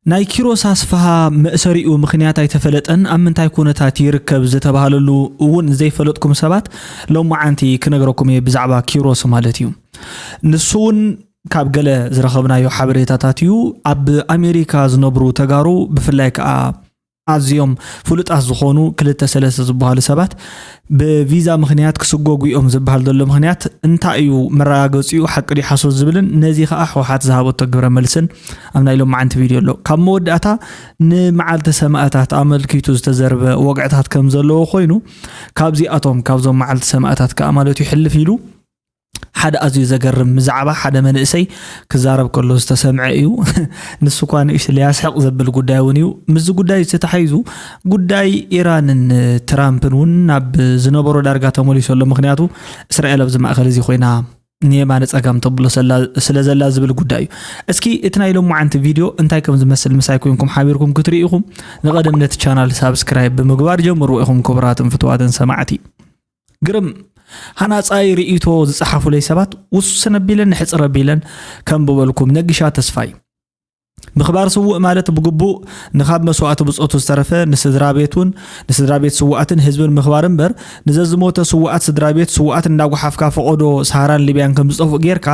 ናይ ኪሮስ ኣስፍሃ መእሰሪኡ ምኽንያት ኣይተፈለጠን። ኣብ ምንታይ ኩነታት ይርከብ ዝተባህለሉ እውን ዘይፈለጥኩም ሰባት፣ ሎማዓንቲ ክነግረኩም እየ ብዛዕባ ኪሮስ ማለት እዩ። ንሱ እውን ካብ ገለ ዝረኸብናዮ ሓበሬታታት እዩ። ኣብ ኣሜሪካ ዝነብሩ ተጋሩ፣ ብፍላይ ከዓ ኣዝዮም ፍሉጣት ዝኾኑ ክልተ ሰለስተ ዝበሃሉ ሰባት ብቪዛ ምኽንያት ክስጎጉ እዮም ዝበሃል ዘሎ ምኽንያት እንታይ እዩ? መረጋገፂኡ ሓቂ ድዩ ሓሶት ዝብልን ነዚ ከዓ ህወሓት ዝሃበቶ ግብረ መልስን ኣብ ናይ ሎማዓንቲ ቪድዮ ኣሎ። ካብ መወዳእታ ንመዓልቲ ሰማእታት ኣመልኪቱ ዝተዘርበ ወግዕታት ከም ዘለዎ ኮይኑ፣ ካብዚኣቶም፣ ካብዞም መዓልቲ ሰማእታት ከዓ ማለት እዩ፣ ሕልፍ ኢሉ ሓደ ኣዝዩ ዘገርም ዛዕባ ሓደ መንእሰይ ክዛረብ ከሎ ዝተሰምዐ እዩ። ንሱ እኳ ንእሽቶ ሊያስሕቕ ዘብል ጉዳይ እውን እዩ። ምስዚ ጉዳይ ዝተታሓይዙ ጉዳይ ኢራንን ትራምፕን እውን ናብ ዝነበሮ ዳርጋ ተመሊሱ ኣሎ። ምኽንያቱ እስራኤል ኣብዚ ማእከል እዚ ኮይና ንየማነ ጸጋም ተብሎ ሰላ-፣ ስለ ዘላ ዝብል ጉዳይ እዩ። እስኪ እቲ ናይ ሎማዓንቲ ቪድዮ እንታይ ከም ዝመስል ምሳይ ኮንኩም ሓቢርኩም ክትርኢ ኢኹም። ንቐደም ነቲ ቻናል ሳብስክራይብ ብምግባር ጀምርዎ ኢኹም ክቡራትን ፍትዋትን ሰማዕቲ። ግርም ሃናጻይ ርእይቶ ዝጸሓፉለይ ሰባት ውስን ኣቢለን ንሕጽር ኣቢለን ከንብበልኩም ነጊሻ ተስፋይ። ምኽባር ስዉእ ማለት ብግቡእ ንኻብ መስዋእቲ ብጾቱ ዝተረፈ ንስድራ ቤቱን ንስድራ ቤት ስዉኣትን ህዝብን ምኽባር እምበር፣ ንዘዝሞተ ስዉኣት ስድራ ቤት ስዉኣት እንዳጓሓፍካ ፈቖዶ ሰሃራን ሊብያን ከም ዝጠፍኡ ጌርካ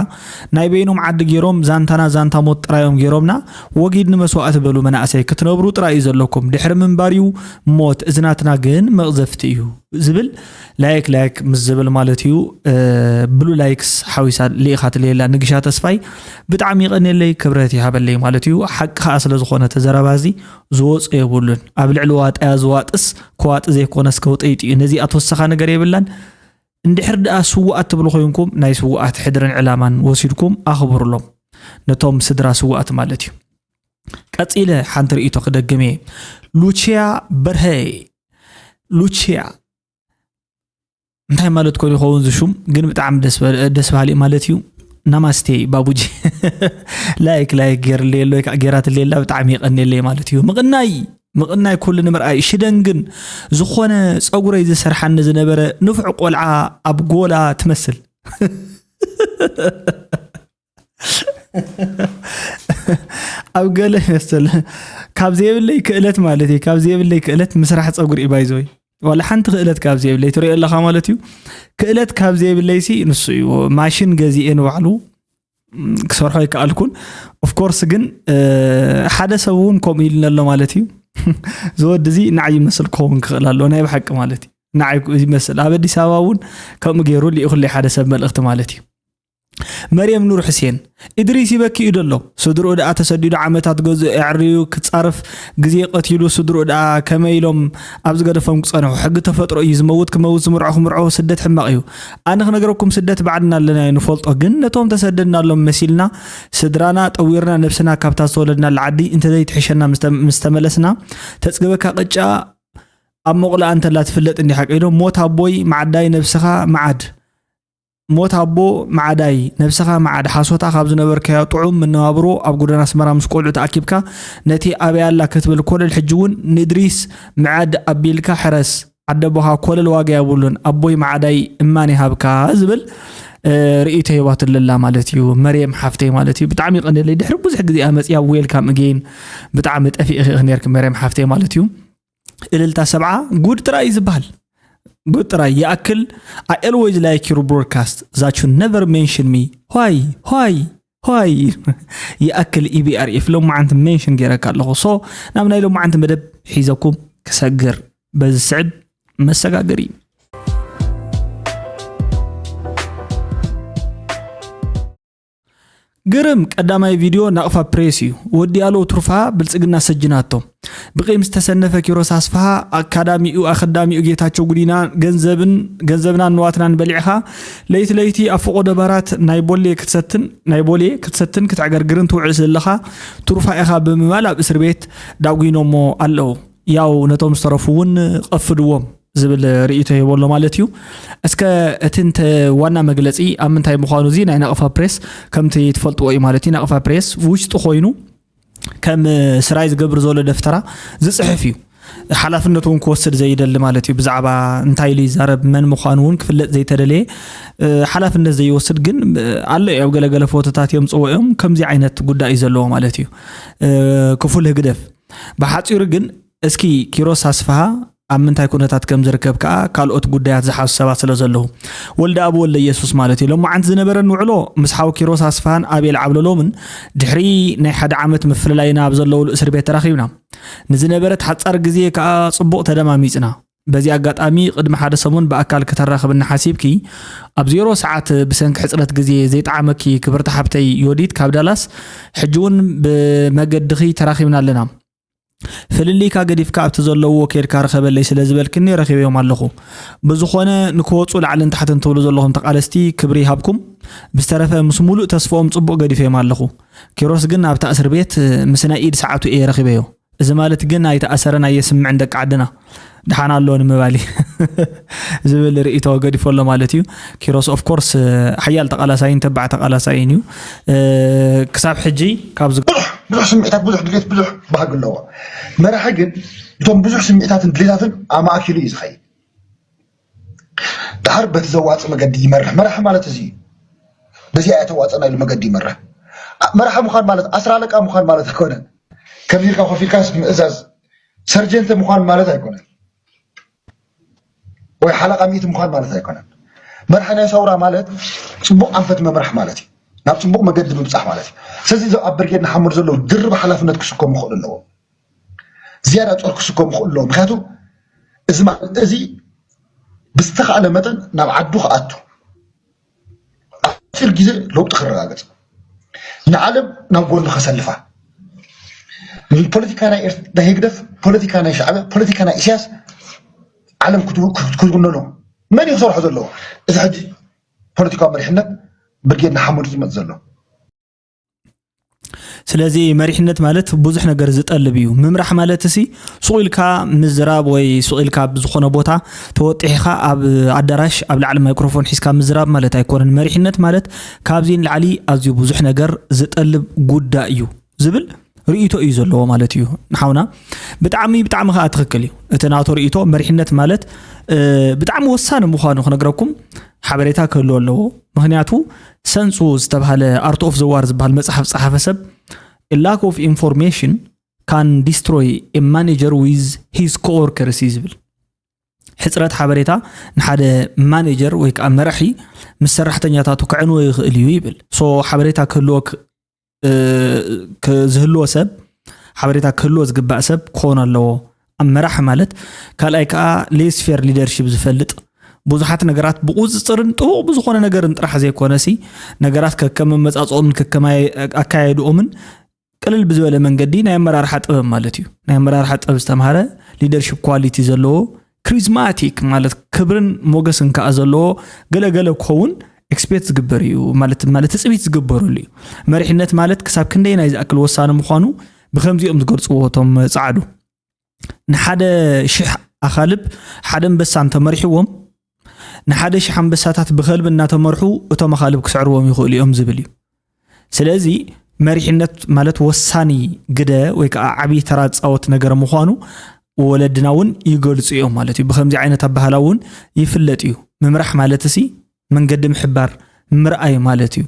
ናይ በይኖም ዓዲ ጌሮም ዛንታና ዛንታ ሞት ጥራዮም ጌሮምና ወጊድ ንመስዋእቲ በሉ መናእሰይ ክትነብሩ ጥራይ እዩ ዘለኩም። ድሕሪ ምንባር እዩ ሞት፣ እዚ ናትና ግን መቕዘፍቲ እዩ። ዝብል ላይክ ላይክ ምስ ዝብል ማለት እዩ። እ፣ ብሉ ላይክስ ሓዊሳ ልኢኻትለይ ኣላ ንግሻ ተስፋይ። ብጣዕሚ ይቐንየለይ፣ ክብረት ይሃበለይ ማለት እዩ። ሓቂ ኸኣ ስለ ዝኾነ ተዘረባ እዚ ዝወጾ የብሉን። ኣብ ልዕሊ ዋጣያ ዝዋጥስ ክዋጢ ዘይኮነስ ከውጠይጢ እዩ። ነዚኣ ተወሰኻ ነገር የብላን። እንድሕር ደኣ ስዉኣት ትብሉ ኮይንኩም ናይ ስዉኣት ሕድርን ዕላማን ወሲድኩም ኣኽብሩሎም። ነቶም ስድራ ስዉኣት ማለት እዩ። ቀጺለ ሓንቲ ርእይቶ ክደግም እየ። ሉቺያ በርሀ፣ ሉቺያ እንታይ ማለት ኮን ይኸውን ዝሹም ግን ብጣዕሚ ደስ በ-፣ ደስ በሃሊ ማለት እዩ። ናማስቴ ባቡጂ። ላይክ ላይክ ገይርለይ ኣሎ ወይ ከዓ ገይራትለይ ኣላ፣ ብጣዕሚ የቐንየለይ ማለት እዩ። ምቕናይ ምቕናይ ኩሉ ንምርኣይ ሽደን ግን ዝኾነ ጸጉረይ ዝሰርሓኒ ዝነበረ ንፉዕ ቆልዓ ኣብ ጎላ ትመስል። ኣብ ገለ ይመስል ካብ ዘየብለይ ክእለት ማለት እዩ። ካብ ዘየብለይ ክእለት ምስራሕ ጸጉሪ እዩ ባይዘወይ። ዋላ ሓንቲ ክእለት ካብ ዘየብለይ ትሪኦ ኣለኻ ማለት እዩ። ክእለት ካብ ዘየብለይ ሲ ንሱ እዩ። ማሽን ገዚኤ ንባዕሉ፣ ም፣ ክሰርሖ ኣይከኣልኩን። ኦፍኮርስ ግን፣ እ፣ ሓደ ሰብ እውን ከምኡ ኢሉኒ ኣሎ ማለት እዩ። ዝወዲ እዚ ንዓይ ይመስል ክኸውን ክኽእል ኣለዎ ናይ ብሓቂ ማለት እዩ። ንዓይ ይመስል። ኣብ ኣዲስ ኣበባ እውን ከምኡ ገይሩ ልኢኹለይ ሓደ ሰብ መልእኽቲ ማለት እዩ። መርየም ኑር ሕሴን፣ እድሪስ ይበኪ እዩ ደሎ። ስድርኡ ደኣ ተሰዲዱ ዓመታት ገዝኡ ኣዕርዩ ክጻርፍ ግዜ ቀቲሉ ስድርኡ ደኣ ከመይ ኢሎም ኣብ ዝገደፎም ክጸንሑ? ሕጊ ተፈጥሮ እዩ። ዝመውት ክመውት፣ ዝምርዖ ክምርዖ። ስደት ሕማቕ እዩ። ኣነ ክነግረኩም ስደት ባዕልና ኣለናዮ ንፈልጦ፣ ግን ነቶም ተሰደድናሎም መሲልና ስድራና ጠዊርና ነብስና ካብታ ዝተወለድናላ ዓዲ እንተዘይትሕሸና ምስ ተ-፣ ምስ ተመለስና ተጽግበካ ቅጫ ኣብ መቑላኣ እንተላ ትፍለጥ እንዲኻ ቀይዶ። ሞት ኣቦይ ማዕዳይ ነብስኻ መዓድ። ሞት ኣቦ መዓዳይ ነብስኻ መዓድ። ሓሶታ ካብ ዝነበርካዮ ጥዑም መነባብሮ ኣብ ጎደና ኣስመራ ምስ ቆልዑ ተኣኪብካ ነቲ ኣበይ ኣላ ክትብል ኮለል ሕጂ እውን ንእድሪስ ምዓድ ኣቢልካ ሕረስ። ዓደቦኻ ኮለል ዋጋ የብሉን። ኣቦይ መዓዳይ እማን ይሃብካ ዝብል፣ እ፣ ርእይቶ ሂባትለላ ማለት እዩ። መርየም ሓፍተይ ማለት እዩ። ብጣዕሚ ይቐንየለይ። ድሕሪ ብዙሕ ግዜ እያ መፅያ። ዌልካም ኣጌን። ብጣዕሚ ጠፊእኺ ኢኺ ነርኪ መርየም ሓፍተይ ማለት እዩ። እልልታ ሰብዓ ጉድ ጥራይ እዩ ዝበሃል። ጉድ ጥራይ ይኣክል። I always like your broadcast that you never mention me. Why? Why? Why? ይኣክል E B R F ሎማዓንቲ ሜንሽን ገይረካ ኣለኹ። ሶ ናብ ናይ ሎማዓንቲ መደብ ሒዘኩም ክሰግር በዚ ስዕብ መሰጋገሪ። ግርም ቀዳማይ ቪድዮ ናቕፋ ፕሬስ እዩ። ወዲ ያለው ትሩፋ ብልጽግና ሰጅናቶ። ብቂም ዝተሰነፈ ኪሮስ ኣስፍሃ ኣካዳሚኡ ኣኸዳሚኡ ጌታቸው ጉዲና ገንዘብን፣ ገንዘብናን ንዋትናን በሊዕኻ ለይቲ ለይቲ ኣብ ፈቆዶ ባራት ናይ ቦሌ ክትሰትን፣ ናይ ቦሌ ክትሰትን ክትዕገርግርን ትውዕል ዘለኻ ትሩፋ ኢኻ ብምባል ኣብ እስር ቤት ዳጒኖሞ ኣለዉ። ያው ነቶም ዝተረፉ እውን ቀፍድዎም ዝብል ርእይቶ ሂቦ ኣሎ ማለት እዩ። እስከ እቲ እንተ ዋና መግለጺ ኣብ ምንታይ ምዃኑ እዚ ናይ ናቕፋ ፕሬስ ከምቲ ትፈልጥዎ እዩ ማለት እዩ። ናቕፋ ፕሬስ ውሽጢ ኮይኑ ከም ስራይ ዝገብር ዘሎ ደፍተራ ዝጽሕፍ እዩ። ሓላፍነት እውን ክወስድ ዘይደሊ ማለት እዩ። ብዛዕባ እንታይ ኢሉ ይዛረብ፣ መን ምዃኑ እውን ክፍለጥ ዘይተደለየ፣ እ፣ ሓላፍነት ዘይወስድ ግን፣ እ፣ ኣሎ እዩ። ኣብ ገለገለ ፎቶታት እዮም ጽውዑ እዮም። ከምዚ ዓይነት ጉዳይ እዩ ዘለዎ ማለት እዩ። እ፣ ክፉል ህግደፍ። ብሓጺሩ ግን እስኪ ኪሮስ ኣስፍሃ ኣብ ምንታይ ኩነታት ከም ዝርከብ ከኣ ካልኦት ጉዳያት ዝሓዙ ሰባት ስለ ዘለዉ። ወልደ ኣብ ወልደ ኢየሱስ ማለት እዩ። ሎማዓንቲ ዝነበረን ውዕሎ ምስ ሓው ኪሮስ ኣስፍሃን ኣቤል ዓብለሎምን ድሕሪ ናይ ሓደ ዓመት ምፍልላይና ኣብ ዘለውሉ እስር ቤት ተራኺብና። ንዝነበረት ሓጻር ግዜ ከኣ ጽቡቕ ተደማሚጽና። በዚ ኣጋጣሚ ቅድሚ ሓደ ሰሙን ብኣካል ከተራኽብኒ ሓሲብኪ ኣብ ዜሮ ሰዓት ብሰንኪ ሕጽረት ግዜ ዘይጠዓመኪ ክብርቲ ሓብተይ ዮዲት ካብ ዳላስ ሕጂ እውን ብመገድኺ ተራኺብና ኣለና። ፍልልይካ ገዲፍካ ኣብቲ ዘለዎ ኬድካ ርኸበለይ ስለ ዝበልክኒ ረኺበዮም ኣለኹ። ብዝኾነ ንክወጹ ላዕልን ታሕትን ትብሉ ዘለኹም ተቓለስቲ ክብሪ ይሃብኩም። ብዝተረፈ ምስ ሙሉእ ተስፍኦም ጽቡቕ ገዲፈዮም ኣለኹ። ኪሮስ ግን ኣብታ እስር ቤት ምስ ናይ ኢድ ሰዓቱ እየ ረኺበዮ። እዚ ማለት ግን ኣይተኣሰረን ኣየስምዕን ደቂ ዓድና። ደሓን ኣሎ ንምባል እዩ ዝብል ርእይቶ ገዲፎ ኣሎ ማለት እዩ። ኪሮስ ኦፍ ኮርስ ሓያል ተቓላሳይን ተባዕ ተቓላሳይን እዩ። እ፣ ክሳብ ሕጂ ካብ ዝ- ብዙሕ ብዙሕ ስምዒታት፣ ብዙሕ ድሌት፣ ብዙሕ ባህጊ ኣለዎ። መራሒ ግን እቶም ብዙሕ ስምዒታትን ድሌታትን ኣማእኪሉ እዩ ዝኸይድ። ድሓር በቲ ዘዋጽእ መገዲ ይመርሕ። መራሒ ማለት እዚ እዩ። በዚኣ እያ ተዋጽእና ኢሉ መገዲ ይመርሕ። ኣ-፣ መራሒ ምዃን ማለት ኣስር ኣለቃ ምዃን ማለት ኣይኮነን። ከምዚ ኢልካ ኮፍ ኢልካ ምእዛዝ ሰርጀንት ምዃን ማለት ኣይኮነን። ወይ ሓለቃ ሚእቲ ምዃን ማለት ኣይኮነን። መራሒ ናይ ሰውራ ማለት ጽቡቕ ኣንፈት ምምራሕ ማለት እዩ። ናብ ጽቡቕ መገዲ ምብጻሕ ማለት እዩ። ስለዚ እዞም ኣብ ብርጌድ ንሓመዱ ዘለዉ ድርብ ሓላፍነት ክስከሙ ይኽእሉ ኣለዎም። ዝያዳ ጾር ክስከሙ ይኽእሉ ኣለዎም። ምኽንያቱ እዚ ማለት እዚ ብዝተኻእለ መጠን ናብ ዓዱ ክኣቱ፣ ኣብ ሓጺር ግዜ ለውጢ ክረጋገጽ፣ ንዓለም ናብ ጎኑ ከሰልፋ፣ ፖለቲካ ናይ ኤርት-፣ ናይ ህግደፍ፣ ፖለቲካ ናይ ሻዕብያ፣ ፖለቲካ ናይ ኢሳያስ ዓለም ክትው-፣ ክት-፣ ክትውነኖ መን እዩ ክሰርሖ ዘለዎ? እዚ ሕጂ ፖለቲካዊ መሪሕነት ብርጌድ ንሓመዱ ዝመጽእ ዘሎ። ስለዚ መሪሕነት ማለት ብዙሕ ነገር ዝጠልብ እዩ። ምምራሕ ማለት ሲ ሱቕ ኢልካ ምዝራብ ወይ ሱቕ ኢልካ ኣብ ዝኾነ ቦታ ተወጢሕኻ ኣብ ኣዳራሽ ኣብ ላዕሊ ማይክሮፎን ሒዝካ ምዝራብ ማለት ኣይኮነን። መሪሕነት ማለት ካብዚ ንላዕሊ ኣዝዩ ብዙሕ ነገር ዝጠልብ ጉዳይ እዩ ዝብል ርእይቶ እዩ ዘለዎ ማለት እዩ ንሓውና። ብጣዕሚ፣ ብጣዕሚ ከኣ ትኽክል እዩ። እቲ ናቶ ርእይቶ መሪሕነት ማለት፣ እ፣ ብጣዕሚ ወሳኒ ምዃኑ ክነግረኩም ሓበሬታ ክህልዎ ኣለዎ። ምኽንያቱ ሰንጹ ዝተባህለ ኣርት ኦፍ ዘ ዋር ዝበሃል መጽሓፍ ዝጸሓፈ ሰብ lack of information can destroy a manager with his coworkers እዩ ዝብል። ሕጽረት ሓበሬታ ንሓደ ማኔጀር ወይ ከኣ መራሒ ምስ ሰራሕተኛታቱ ከዕንዎ ይኽእል እዩ ይብል። ሶ ሓበሬታ ክህልዎ ክ-፣ እ፣ ክ-፣ ዝህልዎ ሰብ፣ ሓበሬታ ክህልዎ ዝግባእ ሰብ ክኾን ኣለዎ። ኣብ መራሕ ማለት ካልኣይ ከኣ ሌስ ፌር ሊደርሺፕ ዝፈልጥ፣ ብዙሓት ነገራት ብቁጽጽርን ጥቡቕ ብዝኾነ ነገርን ጥራሕ ዘይኮነሲ፣ ነገራት ከከም መመጻጽኦምን ከከም ኣይ-፣ ኣካያይድኦምን ቅልል ብዝበለ መንገዲ ናይ ኣመራርሓ ጥበብ ማለት እዩ። ናይ ኣመራርሓ ጥበብ ዝተምሃረ፣ ሊደርሺፕ ኳሊቲ ዘለዎ፣ ክሪዝማቲክ ማለት ክብርን ሞገስን ከኣ ዘለዎ፣ ገለ ገለ ክኸውን ኤክስፔክት ዝግበር እዩ ማለት፣ ማለት ትጽቢት ዝግበረሉ እዩ። መሪሕነት ማለት ክሳብ ክንደይ ናይ ዝኣክል ወሳኒ ምዃኑ ብከምዚኦም ዝገልጽዎ እቶም ጸዓዱ። ንሓደ ሽሕ ኣኻልብ ሓደ ኣንበሳ እንተመሪሕዎም፣ ንሓደ ሽሕ ኣንበሳታት ብኸልቢ እናተመርሑ እቶም ኣኻልብ ክስዕርዎም ይኽእሉ እዮም ዝብል እዩ። ስለዚ መሪሕነት ማለት ወሳኒ ግደ ወይ ከዓ ዓብዪ ተራ ዝፃወት ነገር ምዃኑ ወለድና እውን ይገልጹ እዮም ማለት እዩ። ብኸምዚ ዓይነት ኣበሃህላ እውን ይፍለጥ እዩ። ምምራሕ ማለት እሲ መንገዲ ምሕባር፣ ምርኣይ ማለት እዩ።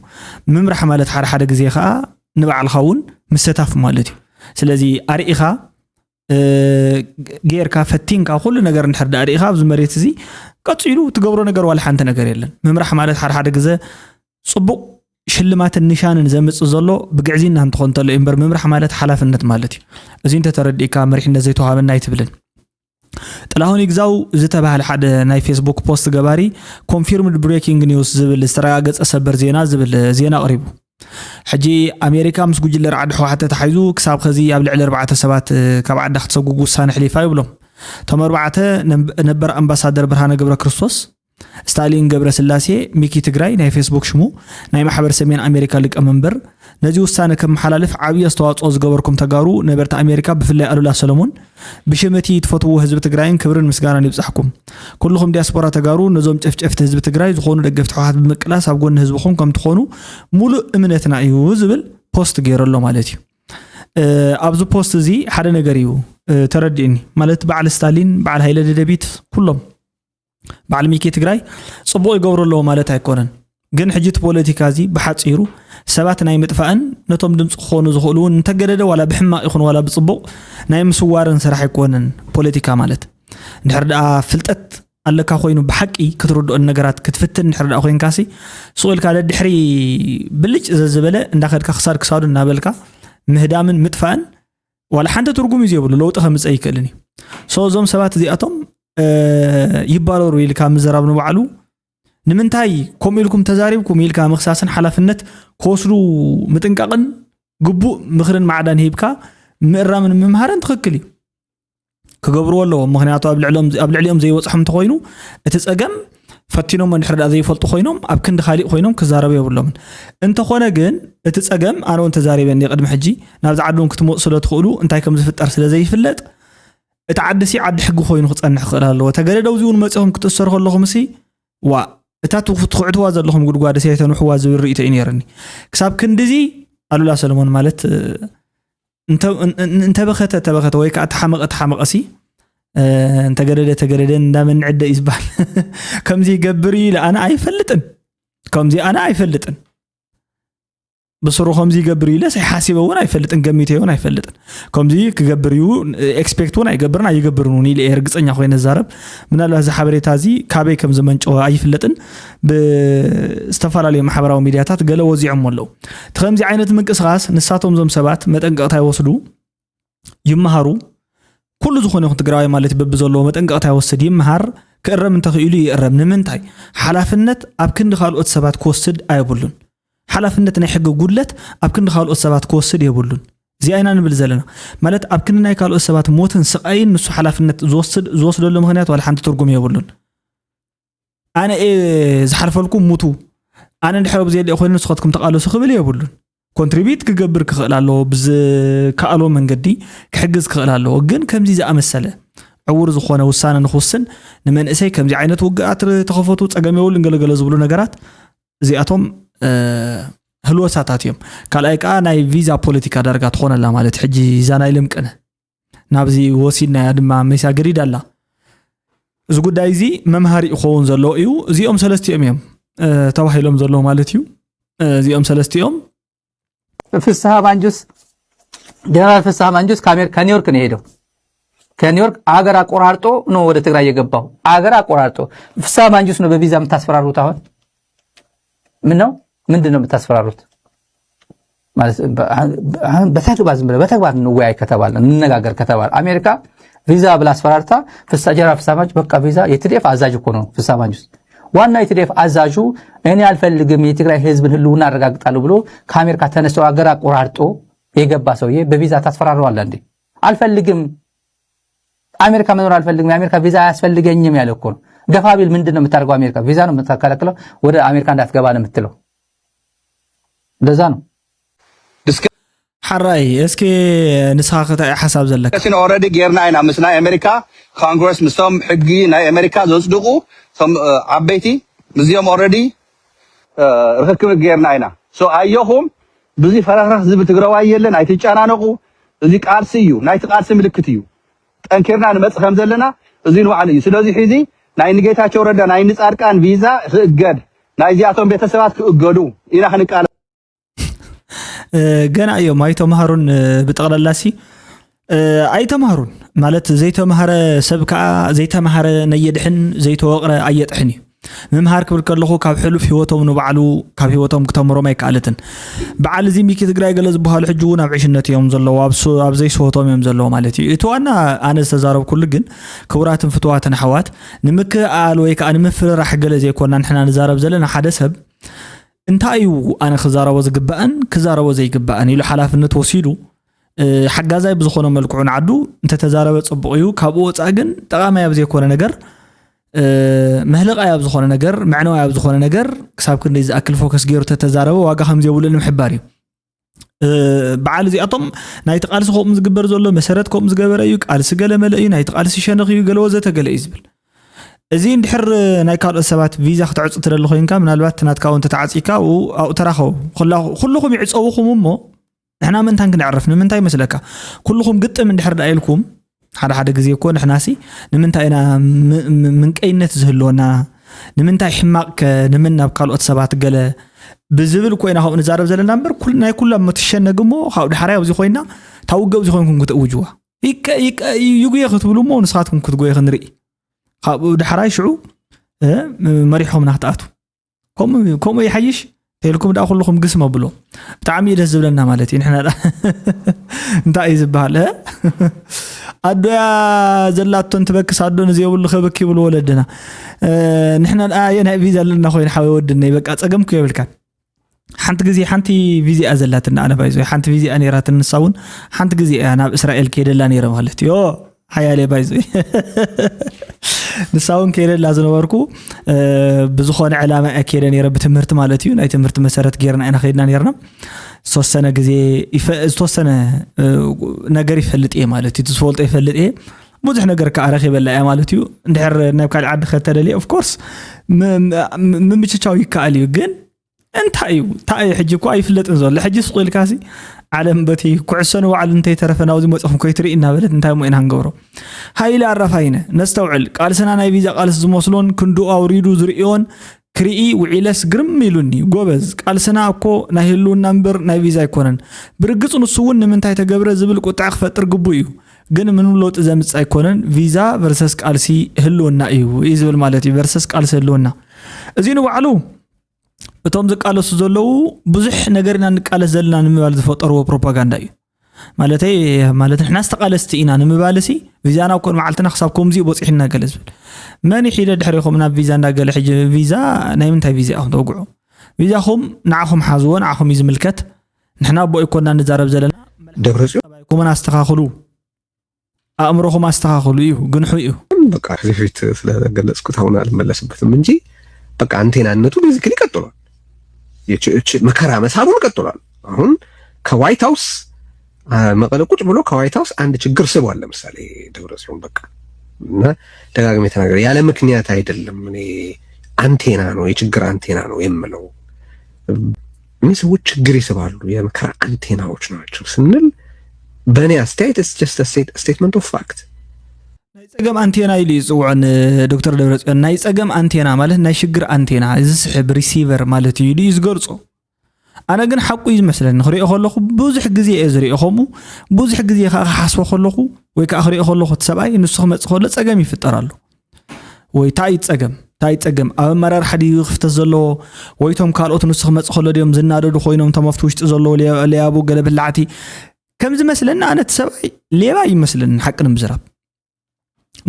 ምምራሕ ማለት ሓደ ሓደ ግዜ ከዓ ንባዕልኻ እውን ምስታፍ ማለት እዩ። ስለዚ ኣርኢኻ፣ እ፣ ጌርካ ፈቲንካ ኩሉ ነገር እንድሕር ደኣ ርኢኻ ኣብዚ መሬት እዚ ቀጺሉ ትገብሮ ነገር ዋላ ሓንቲ ነገር የለን። ምምራሕ ማለት ሓደ ሓደ ግዜ ጽቡቕ ሽልማትን ኒሻንን ዘምጽእ ዘሎ ብግዕዝይና እንትኾን እንተሎ እዩ እምበር፣ ምምራሕ ማለት ሓላፍነት ማለት እዩ። እዚ እንተተረዲእካ መሪሕነት ዘይተዋሃበና ኣይትብልን። ጥላሁን ይግዛው ዝተባህለ ሓደ ናይ ፌስቡክ ፖስት ገባሪ ኮንፊርምድ ብሬኪንግ ኒውስ ዝብል ዝተረጋገጸ ሰበር ዜና ዝብል ዜና ኣቕሪቡ። ሕጂ ኣሜሪካ ምስ ጉጅለ ርዓዲ ህወሓት ተታሒዙ ክሳብ ኸዚ ኣብ ልዕሊ ኣርባዕተ ሰባት ካብ ዓዳ ክትሰጉግ ውሳነ ኣሕሊፋ ይብሎም። እቶም ኣርባዕተ ነብ-፣ ነበር ኣምባሳደር ብርሃነ ገብረ ክርስቶስ፣ ስታሊን ገብረ ስላሴ፣ ሚኪ ትግራይ ናይ ፌስቡክ ሽሙ፣ ናይ ማሕበር ሰሜን ኣሜሪካ ሊቀመንበር፣ ነዚ ውሳነ ከመሓላልፍ ዓብዪ ኣስተዋፅኦ ዝገበርኩም ተጋሩ ነበርቲ ኣሜሪካ ብፍላይ ኣሉላ ሰለሞን ብሽም እቲ ትፈትውዎ ህዝቢ ትግራይን ክብርን ምስጋናን ይብፃሕኩም። ኩልኹም ዲያስፖራ ተጋሩ ነዞም ጨፍጨፍቲ ህዝቢ ትግራይ ዝኾኑ ደገፍቲ ህወሓት ብምቅላስ ኣብ ጎኒ ህዝብኹም ከም ትኾኑ ሙሉእ እምነትና እዩ ዝብል ፖስት ገይሩ ኣሎ ማለት እዩ። እ፣ ኣብዚ ፖስት እዚ ሓደ ነገር እዩ ተረዲእኒ። ማለት በዓል ስታሊን፣ በዓል ሃይለ ደደቢት፣ ኩሎም በዓል ሚኪ ትግራይ ጽቡቕ ይገብሩ ኣለዉ ማለት ኣይኮነን። ግን ሕጂ እቲ ፖለቲካ እዚ ብሓጺሩ ሰባት ናይ ምጥፋእን ነቶም ድምፂ ክኾኑ ዝኽእሉ እውን እንተገደደ ዋላ ብሕማቕ ይኹን ዋላ ብጽቡቕ ናይ ምስዋርን ስራሕ ኣይኮነን ፖለቲካ ማለት። እንድሕር ደኣ ፍልጠት ኣለካ ኮይኑ ብሓቂ ክትርድኦን ነገራት ክትፍትን እንድሕር ደኣ ኮይንካሲ ስቕ ኢልካ ደድሕሪ ብልጭ ዘዝበለ እንዳኸድካ ክሳድ ክሳዱ እናበልካ ምህዳምን ምጥፋእን ዋላ ሓንቲ ትርጉም እዩ ዘይብሉ፣ ለውጢ ከምፅእ ኣይክእልን እዩ። So እዞም ሰባት እዚኣቶም ይባረሩ ኢልካ ምዘራብ ንባዕሉ ንምንታይ ከምኡ ኢልኩም ተዛሪብኩም ኢልካ ምኽሳስን ሓላፍነት ክወስዱ ምጥንቃቕን ግቡእ ምኽርን ማዕዳን ሂብካ ምእራምን ምምሃርን ትኽክል እዩ። ክገብርዎ ኣለዎም። ምኽንያቱ ኣብ ልዕሊኦም ዘይበፅሖም እንተኮይኑ እቲ ፀገም ፈቲኖም እንድሕር ዳ ዘይፈልጡ ኮይኖም ኣብ ክንዲ ካሊእ ኮይኖም ክዛረቡ የብሎምን። እንተኾነ ግን እቲ ፀገም ኣነ እውን ተዛሪበ እንዲ ቅድሚ ሕጂ ናብዚ ዓዲ እውን ክትመፁ ስለ ትኽእሉ እንታይ ከም ዝፍጠር ስለ ዘይፍለጥ እቲ ዓዲ ሲ ዓዲ ሕጊ ኮይኑ ክፀንሕ ክኽእል ኣለዎ። ተገደደው እዚ እውን መፂኹም ክትእሰሩ ከለኹም ሲ ዋ እታ ትኹዕትዋ ዘለኹም ጉድጓድ ሲ ኣይተንውሕዋ ዝብል ርእይቶ እዩ ነይርኒ። ክሳብ ክንድዚ ኣሉላ ሰለሞን ማለት እንተበኸተ ተበኸተ ወይ ከዓ ተሓመቐ ተሓመቐ ሲ እንተገደደ ተገደደ እንዳመንዕደ እዩ ዝበሃል። ከምዚ ይገብር እዩ ኢለ ኣነ ኣይፈልጥን። ከምዚ ኣነ ኣይፈልጥን። ብስሩ ከምዚ ይገብር እዩ ኢለ ሳይሓሲበ እውን ኣይፈልጥን፣ ገሚተ እውን ኣይፈልጥን። ከምዚ ክገብር እዩ ኤክስፔክት እውን ኣይገብርን ኣይገብርን እውን ኢለ እየ ርግፀኛ ኮይነ ዝዛረብ። ምናልባት እዚ ሓበሬታ እዚ ካበይ ከም ዝመንጨወ ኣይፍለጥን። ብዝተፈላለዩ ማሕበራዊ ሚድያታት ገለ ወዚዖሞ ኣለዉ። እቲ ከምዚ ዓይነት ምንቅስቃስ ንሳቶም እዞም ሰባት መጠንቀቕታ ይወስዱ። ይመሃሩ። ኩሉ ዝኾነ ይኹን ትግራዋይ ማለት በብዘለዎ መጠንቀቕታ ይወስድ፣ ይመሃር፣ ክእረም እንተኽኢሉ ይእረም። ንምንታይ? ሓላፍነት ኣብ ክንዲ ካልኦት ሰባት ክወስድ ኣይብሉን። ሓላፍነት ናይ ሕጊ ጉድለት ኣብ ክንዲ ካልኦት ሰባት ክወስድ የብሉን። እዚኣ ኢና ንብል ዘለና። ማለት ኣብ ክንዲ ናይ ካልኦት ሰባት ሞትን ስቓይን ንሱ ሓላፍነት ዝወስድ ዝወስደሉ ምኽንያት ዋላ ሓንቲ ትርጉም የብሉን። ኣነ እየ ዝሓልፈልኩም ሙቱ፣ ኣነ እንድሕር ኣብዚ የለ ኮይኑ ንስኻትኩም ተቓለሱ ክብል የብሉን። ኮንትሪቢት ክገብር ክኽእል ኣለዎ፣ ብዝከኣሎ መንገዲ ክሕግዝ ክኽእል ኣለዎ። ግን ከምዚ ዝኣመሰለ ዕውር ዝኾነ ውሳነ ንክውስን ንመንእሰይ ከምዚ ዓይነት ውግኣት ተኸፈቱ ጸገም የብሉን ገለገለ ዝብሉ ነገራት እዚኣቶም ህልወሳታት እዮም። ካልኣይ ከዓ ናይ ቪዛ ፖለቲካ ዳርጋ ትኾነላ ማለት ሕጂ እዛ ናይ ልምቅነ ናብዚ ወሲድናያ ድማ መይሳ ገዲዳ ኣላ። እዚ ጉዳይ እዚ መምሃሪ ክኸውን ዘለዎ እዩ። እዚኦም ሰለስቲኦም እዮም ተባሂሎም ዘለዉ ማለት እዩ። እዚኦም ሰለስቲኦም ፍስሐ ማንጁስ ጀነራል ፍስሐ ማንጁስ ከኒውዮርክ ነው የሄደው። ከኒውዮርክ አገር አቆራርጦ ነው ወደ ትግራይ የገባው። አገር አቆራርጦ ፍስሐ ማንጁስ ነው በቪዛ የምታስፈራሩት። አሁን ምን ነው ምንድን ነው የምታስፈራሩት? ማለት በተግባር ዝም ብለህ በተግባር እንወያይ ከተባለ እንነጋገር ከተባለ አሜሪካ ቪዛ ብላ አስፈራርታ ፍሳ ጀራ ፍሳ ማንጁስ በቃ ቪዛ የትዴፍ አዛዥ እኮ ነው ፍሳ ማንጁስ ዋና የትዴፍ አዛዡ እኔ አልፈልግም የትግራይ ህዝብን ህልውና አረጋግጣለሁ ብሎ ከአሜሪካ ተነስቶ አገር አቆራርጦ የገባ ሰውዬ በቪዛ ታስፈራረዋለህ እንዴ? አልፈልግም አሜሪካ መኖር አልፈልግም የአሜሪካ ቪዛ አያስፈልገኝም ያለ እኮ ነው። ገፋ ቢል ምንድን ነው የምታደርገው? አሜሪካ ቪዛ ነው የምታከለክለው፣ ወደ አሜሪካ እንዳትገባ ነው የምትለው። እንደዛ ነው። ሓራይ እስኪ ንስኻ ከታይ ሓሳብ ዘለካ ኦረዲ ጌርና ኢና ምስ ናይ ኣሜሪካ ኮንግረስ ምስቶም ሕጊ ናይ ኣሜሪካ ዘፅድቁ ቶም ዓበይቲ ምስዚኦም ኦረዲ ርክክብ ጌርና ኢና። ኣየኹም ብዙ ፈረክረክ ዝብል ትግራዋይ የለን፣ ኣይትጨናነቁ። እዚ ቃልሲ እዩ፣ ናይቲ ቃልሲ ምልክት እዩ። ጠንኪርና ንመፅ ከም ዘለና እዚ ንባዕሉ እዩ። ስለዚ ሕዚ ናይ ንጌታቸው ረዳ ናይ ንፃድቃን ቪዛ ክእገድ፣ ናይዚኣቶም ቤተሰባት ክእገዱ ኢና ክንቃለ ገና እዮም ኣይተማሃሩን። ብጠቕላላሲ ኣይተማሃሩን ማለት ዘይተማሃረ ሰብ ከዓ ዘይተማሃረ ነየድሕን ዘይተወቕረ ኣየጥሕን እዩ። ምምሃር ክብል ከለኹ ካብ ሕሉፍ ህይወቶም ንባዕሉ ካብ ህይወቶም ክተምሮም ኣይከኣለትን። በዓል እዚ ሚኪ ትግራይ ገለ ዝበሃሉ ሕጂ እውን ኣብ ዕሽነት እዮም ዘለዉ፣ ኣብ ዘይስወቶም እዮም ዘለዉ ማለት እዩ። እቲ ዋና ኣነ ዝተዛረብኩሉ ግን ክቡራትን ፍትዋትን ኣሕዋት ንምክእኣል ወይ ከዓ ንምፍርራሕ ገለ ዘይኮና ንሕና ንዛረብ ዘለና ሓደ ሰብ እንታይ እዩ ኣነ ክዛረቦ ዝግባእን ክዛረቦ ዘይግባእን ኢሉ ሓላፍነት ወሲዱ ሓጋዛይ ብዝኾነ መልክዑ ንዓዱ እንተተዛረበ ፅቡቕ እዩ። ካብኡ ወፃእ ግን ጠቓማይ ኣብ ዘይኮነ ነገር መህለቓይ ኣብ ዝኾነ ነገር መዕነዋይ ኣብ ዝኾነ ነገር ክሳብ ክንደይ ዝኣክል ፎከስ ገይሩ ተተዛረበ ዋጋ ከም ዘይብሉ ንምሕባር እዩ። በዓል እዚኣቶም ናይቲ ቃልሲ ከምኡ ዝግበር ዘሎ መሰረት ከምኡ ዝገበረ እዩ፣ ቃልሲ ገለ መለ እዩ፣ ናይቲ ቃልሲ ሸነኽ እዩ፣ ገለ ወዘተ ገለ እዩ ዝብል። እዚ እንድሕር ናይ ካልኦት ሰባት ቪዛ ክትዕፁ ትደሊ ኮይንካ ምናልባት ናትካ እውን ተተዓፂካ ኣብኡ ተራኸቡ። ኩልኹም ይዕፀውኹም እሞ ንሕና ምእንታን ክነዕርፍ ንምንታይ ይመስለካ? ኩልኹም ግጥም እንድሕር ደኣ ኢልኩም ሓደ ሓደ ግዜ እኮ ንሕናሲ ንምንታይ ኢና ም- ም- ምንቀይነት ዝህልወና፣ ንምንታይ ሕማቕ ከ ንምን ናብ ካልኦት ሰባት ገለ ብዝብል እኮ ኢና ከምኡ ንዛረብ ዘለና እምበር፣ ኩል- ናይ ኩሎም መትሸነግ እሞ ካብኡ ዳሕራይ ኣብዚ ኮይና ታውገ ኣብዚ ኮይንኩም ክትእውጅዋ ይቀ- ይቀ- ይጉየ ክትብሉ እሞ ንስኻትኩም ክትጎየ ክንርኢ። ካብኡ ዳሕራይ ሽዑ መሪሖም ናክትኣቱ ከምኡ ይሓይሽ ተልኩም ዳ ኩልኹም ግስም ኣብሎ። ብጣዕሚ ደስ ዝብለና ማለት እዩ። ንሕና እንታይ እዩ ዝበሃል ኣዶያ ዘላቶን ትበክስ ኣዶ ንዘይብሉ ከበኪ ይብሉ ወለድና። ንሕና የናይ ቪዛ ኣለና ኮይን ሓወ ወድነይ በቃ ጸገምኩ የብልካን። ሓንቲ ግዜ ሓንቲ ቪዚኣ ዘላትና ኣነ ባይዞ ሓንቲ ቪዚኣ ነይራትን ንሳ እውን ሓንቲ ግዜ እያ ናብ እስራኤል ከይደላ ነይረ ማለት እዩ። ሓያለ ባይዞ ንሳ እውን ከይደላ ዝነበርኩ ብዝኾነ ዕላማ እያ ከይደ ነይረ ብትምህርቲ ማለት እዩ። ናይ ትምህርቲ መሰረት ገይርና ኢና ከይድና ነይርና። ዝተወሰነ ግዜ ዝተወሰነ ነገር ይፈልጥ እየ ማለት እዩ። ዝፈልጦ ይፈልጥ እየ ብዙሕ ነገር ከዓ ረኺበላ እያ ማለት እዩ። እንድሕር ናብ ካልእ ዓዲ ከተደልየ ኦፍኮርስ ምምችቻው ይከኣል እዩ ግን እንታይ እዩ እንታይ እዩ ሕጂ እኮ ኣይፍለጥን ዘሎ ሕጂ ስቁ ኢልካሲ ዓለም በቲ ኩዕሶ ንባዕሉ እንተይተረፈ ናብዚ መፅኹም ኮይትርኢ እናበለት እንታይ እሞ ኢና ክንገብሮ። ሃይለ ኣራፋይነ ነስተውዕል ቃልስና ናይ ቪዛ ቃልሲ ዝመስሎን ክንድኡ ኣውሪዱ ዝርእዮን ክርኢ ውዒለስ ግርም ኢሉኒ። ጎበዝ ቃልስና እኮ ናይ ህልውና እምበር ናይ ቪዛ ኣይኮነን። ብርግፅ ንሱ እውን ንምንታይ ተገብረ ዝብል ቁጥዐ ክፈጥር ግቡ እዩ። ግን ምንም ለውጢ ዘምፅእ ኣይኮነን። ቪዛ ቨርሰስ ቃልሲ ህልውና እዩ እዩ ዝብል ማለት እዩ። ቨርሰስ ቃልሲ ህልውና እዚ ንባዕሉ እቶም ዝቃለሱ ዘለዉ ብዙሕ ነገር ኢና ንቃለስ ዘለና ንምባል ዝፈጠርዎ ፕሮፓጋንዳ እዩ። ማለተይ ማለት ንሕና ዝተቃለስቲ ኢና ንምባል ሲ ቪዛና ኮን መዓልትና ክሳብ ከምዚ እዩ በፂሕና ገለ ዝብል መን ሒደ ድሕሪኹም ናብ ቪዛ እንዳገለ ሕጂ ቪዛ ናይ ምንታይ ቪዛ ኢኹም ተውግዑ? ቪዛኹም ንዓኹም ሓዝዎ ንዓኹም እዩ ዝምልከት። ንሕና ኣቦ ኣይኮና ንዛረብ ዘለና። ደብረፅዮን ጠባይኩምን ኣስተኻኽሉ። ኣእምሮኹም ኣስተኻኽሉ እዩ ግንሑ እዩ። በቃ ከዚ በፊት ስለገለፅኩት አሁን አልመለስበትም እንጂ በቃ አንቴናነቱ basically ቀጥሏል። መከራ መሳቡን ቀጥሏል። አሁን ከ white house መቀለ ቁጭ ብሎ ከ white house አንድ ችግር ስቧል። ለምሳሌ ደብረፅዮን በቃ እና ደጋግሜ ተናገር ያለ ምክንያት አይደለም። እኔ አንቴና ነው የችግር አንቴና ነው የምለው። እኒህ ሰዎች ችግር ይስባሉ፣ የመከራ አንቴናዎች ናቸው ስንል በእኔ አስተያየት it's just statement of fact። ናይ ጸገም ኣንቴና ኢሉ እዩ ዝጽውዖ ንዶክተር ደብረጽዮን። ናይ ጸገም ኣንቴና ማለት ናይ ሽግር ኣንቴና፣ ዝስሕብ receiver ማለት እዩ ኢሉ እዩ ዝገልጾ። ኣነ ግን ሓቁ እዩ ዝመስለኒ፣ ክሪኦ ከለኹ ብዙሕ ግዜ እየ ዝሪኦ ከምኡ፣ ብዙሕ ግዜ ከዓ ክሓስቦ ከለኹ ወይ ከዓ ክሪኦ ከለኹ እቲ ሰብኣይ ንሱ ክመጽእ ከሎ ጸገም ይፍጠር ኣሎ። ወይ ታይ ጸገም ታይ ጸገም ኣብ ኣመራርሓ ድዩ ክፍተት ዘለዎ ወይ ቶም ካልኦት ንሱ ክመጽእ ከሎ ድዮም ዝናደዱ ኮይኖም ቶም ኣብቲ ውሽጢ ዘለዉ ለያቡ ገለ ብላዕቲ ከም ዝመስለኒ ኣነ እቲ ሰብኣይ ሌባ ይመስለኒ ሓቂ ንምዝራብ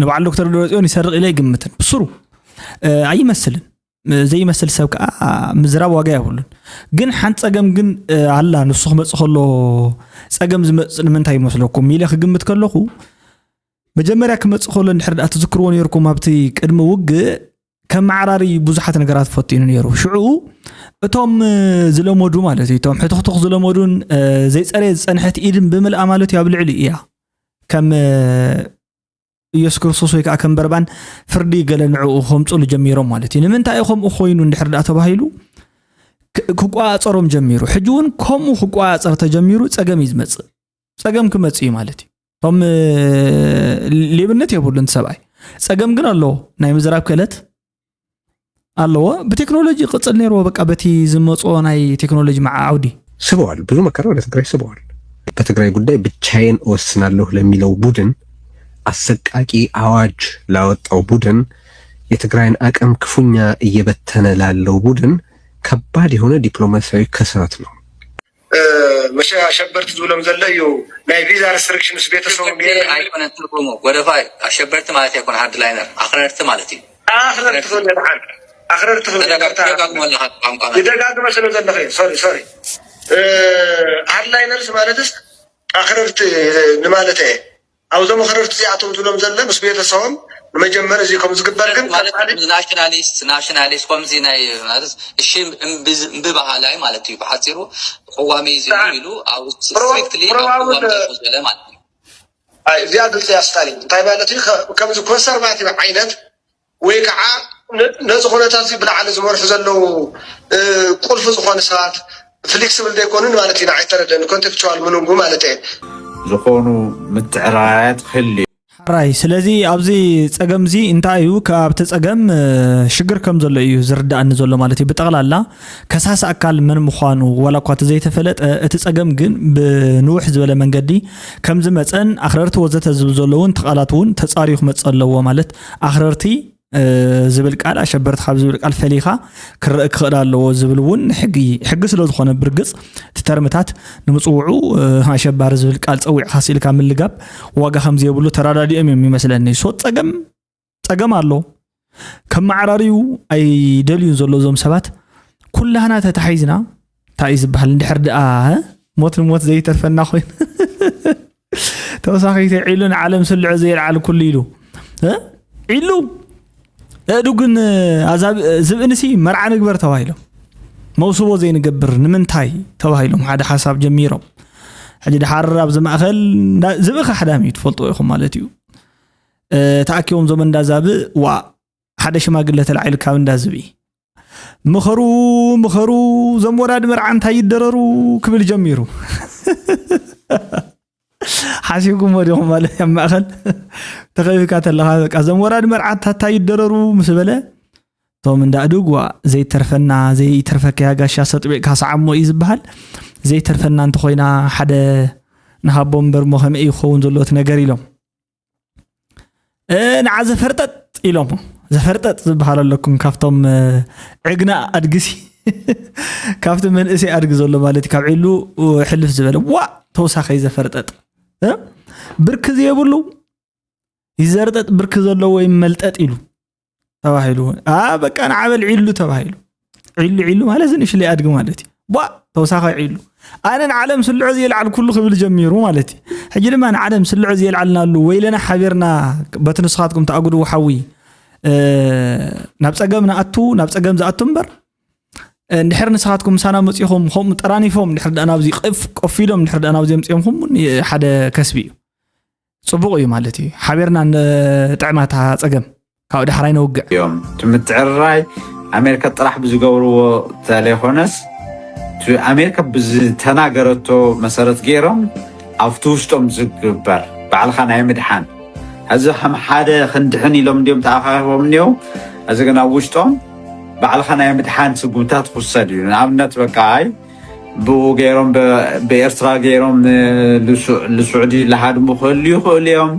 ንበዓል ዶክተር ደብረፅዮን ይሰርቕ ኢለ ይግምትን ብስሩ ኣይመስልን ዘይመስል ሰብ ከዓ ምዝራብ ዋጋ የብሉን ግን ሓንቲ ጸገም ግን ኣላ ንሱ ክመጽእ ከሎ ጸገም ዝመጽእ ንምንታይ ይመስለኩም ኢለ ክግምት ከለኹ መጀመርያ ክመጽእ ከሎ እንድሕር ደኣ ትዝክርዎ ነይርኩም ኣብቲ ቅድሚ ውግእ ከም መዓራሪ ብዙሓት ነገራት ፈቲኑ ነይሩ። ሽዑ እቶም ዝለመዱ ማለት እዩ፣ እቶም ሕትኽትኽ ዝለመዱን ዘይጸረየ ዝጸንሐት ኢድን ብምልኣ ማለት እዩ ኣብ ልዕሊኡ እያ ከም ኢየሱስ ክርስቶስ ወይ ከዓ ከም በርባን ፍርዲ ገለ ንዕኡ ከምፅሉ ጀሚሮም ማለት እዩ። ንምንታይ እዩ ከምኡ ኮይኑ እንድሕር ደኣ ተባሂሉ ክቋፀሮም ጀሚሩ። ሕጂ እውን ከምኡ ክቋፀር ተጀሚሩ ፀገም እዩ ዝመፅእ። ጸገም ክመጽእ እዩ ማለት እዩ። እቶም ሌብነት የብሉን እቲ ሰብኣይ። ጸገም ግን ኣለዎ። ናይ ምዝራብ ክእለት ኣለዎ። ብቴክኖሎጂ ይቕጽል ነይርዎ በቃ በቲ ዝመጽኦ ናይ ቴክኖሎጂ መዓ ዓውዲ። ስበዋል። ብዙ መከራ ወደ ትግራይ ስበዋል። በትግራይ ጉዳይ ብቻዬን እወስናለሁ ለሚለው ቡድን አሰቃቂ አዋጅ ላወጣው ቡድን የትግራይን አቅም ክፉኛ እየበተነ ላለው ቡድን ከባድ የሆነ ዲፕሎማሲያዊ ክስረት ነው። መሸ ኣሸበርቲ ዝብሎም ዘሎ እዩ ናይ ቪዛ ሪስትሪክሽን ምስ ቤተሰቦም ኣሸበርቲ ኣይኮነን ትርጉሙ ጎደፋይ ኣሸበርቲ ማለት ኣይኮነ ሃርድላይነር ኣኽረርቲ ማለት እዩ ኣኽረርቲ ክብል ደሓን ኣኽረርቲ ክብል ይቅርታ ተደጋግሞ ኣለኻ ቋንቋ ይደጋግመ ስለ ዘለኸ ሶሪ ሶሪ ሃርድላይነርስ ማለትስ ኣኽረርቲ ንማለት እየ ኣብዞም ኣኽረርቲ እዚኣቶም ዝብሎም ዘሎ ምስ ቤተሰቦም ንመጀመሪ እዚ ከም ዝግበር ግን ቀፃሊ ናሽናሊስት ናሽናሊስት ከምዚ ናይ ማለት እሺ እምቢ በሃላይ ማለት እዩ ብሓፂሩ ቅዋመይ እዚ እዩ ኢሉ ኣብ ስትሪክትሊ ቅዋመ ማለት እዩ እዚኣ ግልፂ እያ ስታሊን እንታይ ማለት እዩ ከምዚ ኮንሰርቫቲቭ ዓይነት ወይ ከዓ ነዚ ኩነታት እዚ ብላዕሊ ዝመርሑ ዘለዉ ቁልፊ ዝኾኑ ሰባት ፍሊክስብል ዘይኮኑን ማለት ኢና ኣይተረደን ኮንቴክስቹዋል ምንንጉ ማለት እየ ዝኾኑ ምትዕራራያት ክህልዩ ራይ ስለዚ ኣብዚ ጸገም እዚ እንታይ እዩ? ካብቲ ጸገም ሽግር ከም ዘሎ እዩ ዝርዳእኒ ዘሎ ማለት እዩ። ብጠቕላላ ከሳሲ ኣካል መን ምዃኑ ዋላ እኳ ዘይተፈለጠ፣ እቲ ጸገም ግን ብንውሕ ዝበለ መንገዲ ከም ዝመጸን ኣኽረርቲ ወዘተ ዝብል ዘለውን ተቓላት እውን ተጻሪዩ ክመጽእ ኣለዎ ማለት ኣኽረርቲ ዝብል ቃል ኣሸበርቲ ካብ ዝብል ቃል ፈሊኻ ክረእ ክኽእል ኣለዎ ዝብል እውን ሕጊ ሕጊ ስለ ዝኾነ ብርግጽ እቲ ተርምታት ንምጽውዑ ኣሸባሪ ዝብል ቃል ጸዊዕካ ስኢልካ ምልጋብ ዋጋ ከም ዘየብሉ ተራዳዲኦም እዮም ይመስለኒ። ሶ ጸገም ጸገም ኣሎ። ከመዓራርዩ ኣይደልዩን ዘሎ እዞም ሰባት ኩላህና ተታሒዝና እንታይ እዩ ዝበሃል እንድሕር ደኣ ሞት ንሞት ዘይተርፈና ኮይኑ ተወሳኺ ዒሉ ንዓለም ስልዖ ዘየልዓል ኩሉ ኢሉ ዒሉ እዱ ግን ኣዛብ ዝብእንሲ መርዓ ንግበር ተባሂሎም መውስቦ ዘይንገብር ንምንታይ ተባሂሎም ሓደ ሓሳብ ጀሚሮም ሕጂ ድሓር ኣብዚ ማእኸል ዝብእኻ ሓዳም እዩ ትፈልጥዎ ኢኹም ማለት እዩ ተኣኪቦም ዞም እንዳዛብእ ዋ ሓደ ሽማግለ ተላዒሉ ካብ እንዳዝብኢ ምኸሩ ምኸሩ ዘም ወላዲ መርዓ እንታይ ይደረሩ ክብል ጀሚሩ ሓሲብኩሞ ዲኹም ማለት ኣብ ማእኸል ተኸቢብካ ተለኻ በቃ ዘም ወላዲ መርዓ እንታይ ይደረሩ ምስ በለ እቶም እንዳ ኣድግ ዋ ዘይተርፈና ዘይተርፈካ ያ ጋሻ ሰጥቢዕካ ሰዓሞ እዩ ዝበሃል ዘይተርፈና እንተኾይና ሓደ ንሃቦ እምበር ሞ ከመይ እዩ ክኸውን ዘሎ እቲ ነገር ኢሎም ንዓ ዘፈርጠጥ ኢሎም ዘፈርጠጥ ዝበሃል ኣለኩም ካብቶም ዕግና ኣድግሲ ካብቲ መንእሰይ ኣድጊ ዘሎ ማለት ካብ ዒሉ ሕልፍ ዝበለ ዋ ተወሳኸይ ዘፈርጠጥ ብርኪ ዘየብሉ ይዘርጠጥ ብርኪ ዘለዎ ይመልጠጥ ኢሉ ተባሂሉ በቃ ንዓበል ዒሉ ተባሂሉ ዒሉ ዒሉ ማለት ንእሽለይ ኣድጊ ማለት እዩ ቧ ተወሳኸ ዒሉ ኣነ ንዓለም ስልዖ ዝየልዓል ኩሉ ክብል ጀሚሩ ማለት እዩ ሕጂ ድማ ንዓለም ስልዖ ዝየልዓልናሉ ወይለና ሓቢርና በቲ ንስኻትኩም ተኣጉድዎ ሓዊ ናብ ጸገም ንኣቱ ናብ ጸገም ዝኣቱ እምበር እንድሕር ንስኻትኩም ምሳና መጺኹም ከምኡ ጠራኒፎም እንድሕር ደኣ ናብዚ ቆፍ ቆፊሎም እንድሕር ደኣ ናብዚ ኣምጺኦምኩም ሓደ ከስቢ እዩ ጽቡቕ እዩ ማለት እዩ ሓቢርና ንጥዕማታ ጸገም ካብ ዳሕራይ ነውግዕ እዮም። እቲ ምትዕርራይ ኣሜሪካ ጥራሕ ብዝገብርዎ ተለይኮነስ እቲ ኣሜሪካ ብዝተናገረቶ መሰረት ገይሮም ኣብቲ ውሽጦም ዝግበር ባዕልኻ ናይ ምድሓን ሕዚ ከም ሓደ ክንድሕን ኢሎም እንዲዮም ተኣኻኺቦም እኒው እዚ ግን ኣብ ውሽጦም ባዕልኻ ናይ ምድሓን ስጉምታት ክውሰድ እዩ። ንኣብነት በቃ ኣይ ብኡ ገይሮም ብኤርትራ ገይሮም ንስዑዲ ለሃድሙ ክህሉ ይኽእሉ እዮም።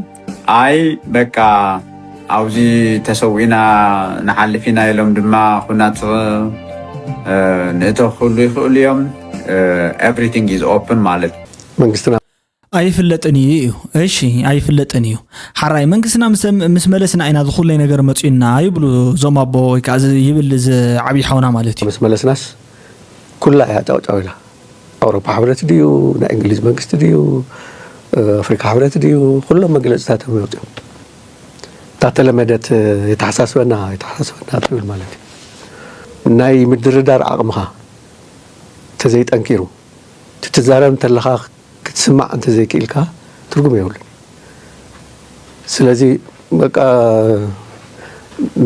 ኣይ በቃ ኣብዚ ተሰዊእና ንሓልፍ ኢና ኢሎም ድማ ኩናት ንእቶ ክህሉ ይኽእሉ እዮም። Everything is open ማለት መንግስትና ኣይፍለጥን እዩ እዩ እሺ ኣይፍለጥን እዩ ሓራይ መንግስትና ምስ መለስና ኢና ዝኹለይ ነገር መፅዩና ይብሉ እዞም ኣቦ ወይ ከዓ ይብል እዚ ዓብዪ ሓውና ማለት እዩ ምስ መለስናስ ኩላ እያ ጫውጫው ኢላ ኣውሮፓ ሕብረት ድዩ ናይ እንግሊዝ መንግስቲ ድዩ ኣፍሪካ ሕብረት ድዩ ኩሎም መግለፅታት እዮም ይወፅኦም እታ ተለመደት የተሓሳስበና የተሓሳስበና ትብል ማለት እዩ ናይ ምድርዳር ዓቕምኻ ተዘይጠንኪሩ ትትዛረብ እንተለኻ ክትስማዕ እንተዘይክኢልካ ትርጉም የብሉን ስለዚ በቃ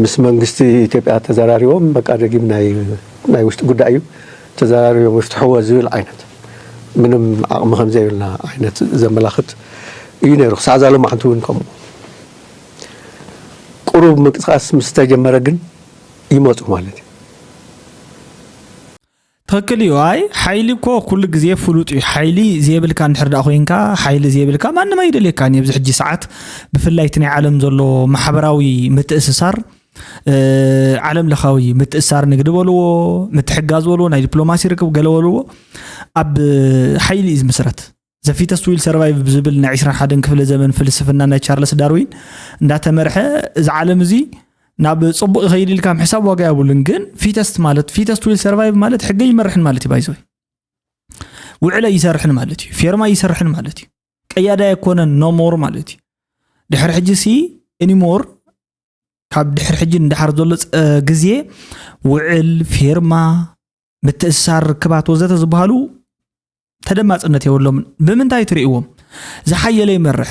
ምስ መንግስቲ ኢትዮጵያ ተዘራሪቦም በቃ ደጊም ናይ ውሽጢ ጉዳይ እዩ ተዘራሪቦም ይፍትሕዎ ዝብል ዓይነት ምንም ዓቕሚ ከምዘይብልና ዓይነት ዘመላኽት እዩ ነይሩ ክሳዕ ዛሎም ሓንቲ እውን ከምኡ ቁሩብ ምንቅስቃስ ምስ ተጀመረ ግን ይመፁ ማለት እዩ ትኽክል እዩ ኣይ ሓይሊ እኮ ኩሉ ግዜ ፍሉጥ እዩ ሓይሊ ዘየብልካ እንድሕር ደኣ ኮይንካ ሓይሊ ዘየብልካ ማንም ኣይደልየካን ኣብዚ ሕጂ ሰዓት ብፍላይ እቲ ናይ ዓለም ዘሎ ማሕበራዊ ምትእስሳር ዓለም ለኻዊ ምትእሳር ንግዲ በልዎ ምትሕጋዝ በልዎ ናይ ዲፕሎማሲ ርክብ ገለ በልዎ ኣብ ሓይሊ እዩ ዝምስረት ዘፊተስት ዊል ሰርቫይቭ ብዝብል ናይ 21 ክፍለ ዘመን ፍልስፍና ናይ ቻርለስ ዳርዊን እንዳተመርሐ እዚ ዓለም እዚ ናብ ፅቡቅ ይኸይድ ኢልካ ምሕሳብ ዋጋ የብሉን ግን ፊተስት ማለት ፊተስት ዊል ሰርቫይቭ ማለት ሕገ ይመርሕን ማለት እዩ ባይዘወይ ውዕለ ይሰርሕን ማለት እዩ ፌርማ ይሰርሕን ማለት እዩ ቀያዳ ኣይኮነን ኖሞር ማለት እዩ ድሕሪ ሕጂ ሲ ኢኒሞር ካብ ድሕሪ ሕጂ ንድሓር ዘሎ ግዜ ውዕል ፌርማ ምትእስሳር ርክባት ወዘተ ዝበሃሉ ተደማፅነት የብሎምን ብምንታይ ትርእዎም ዝሓየለ ይመርሕ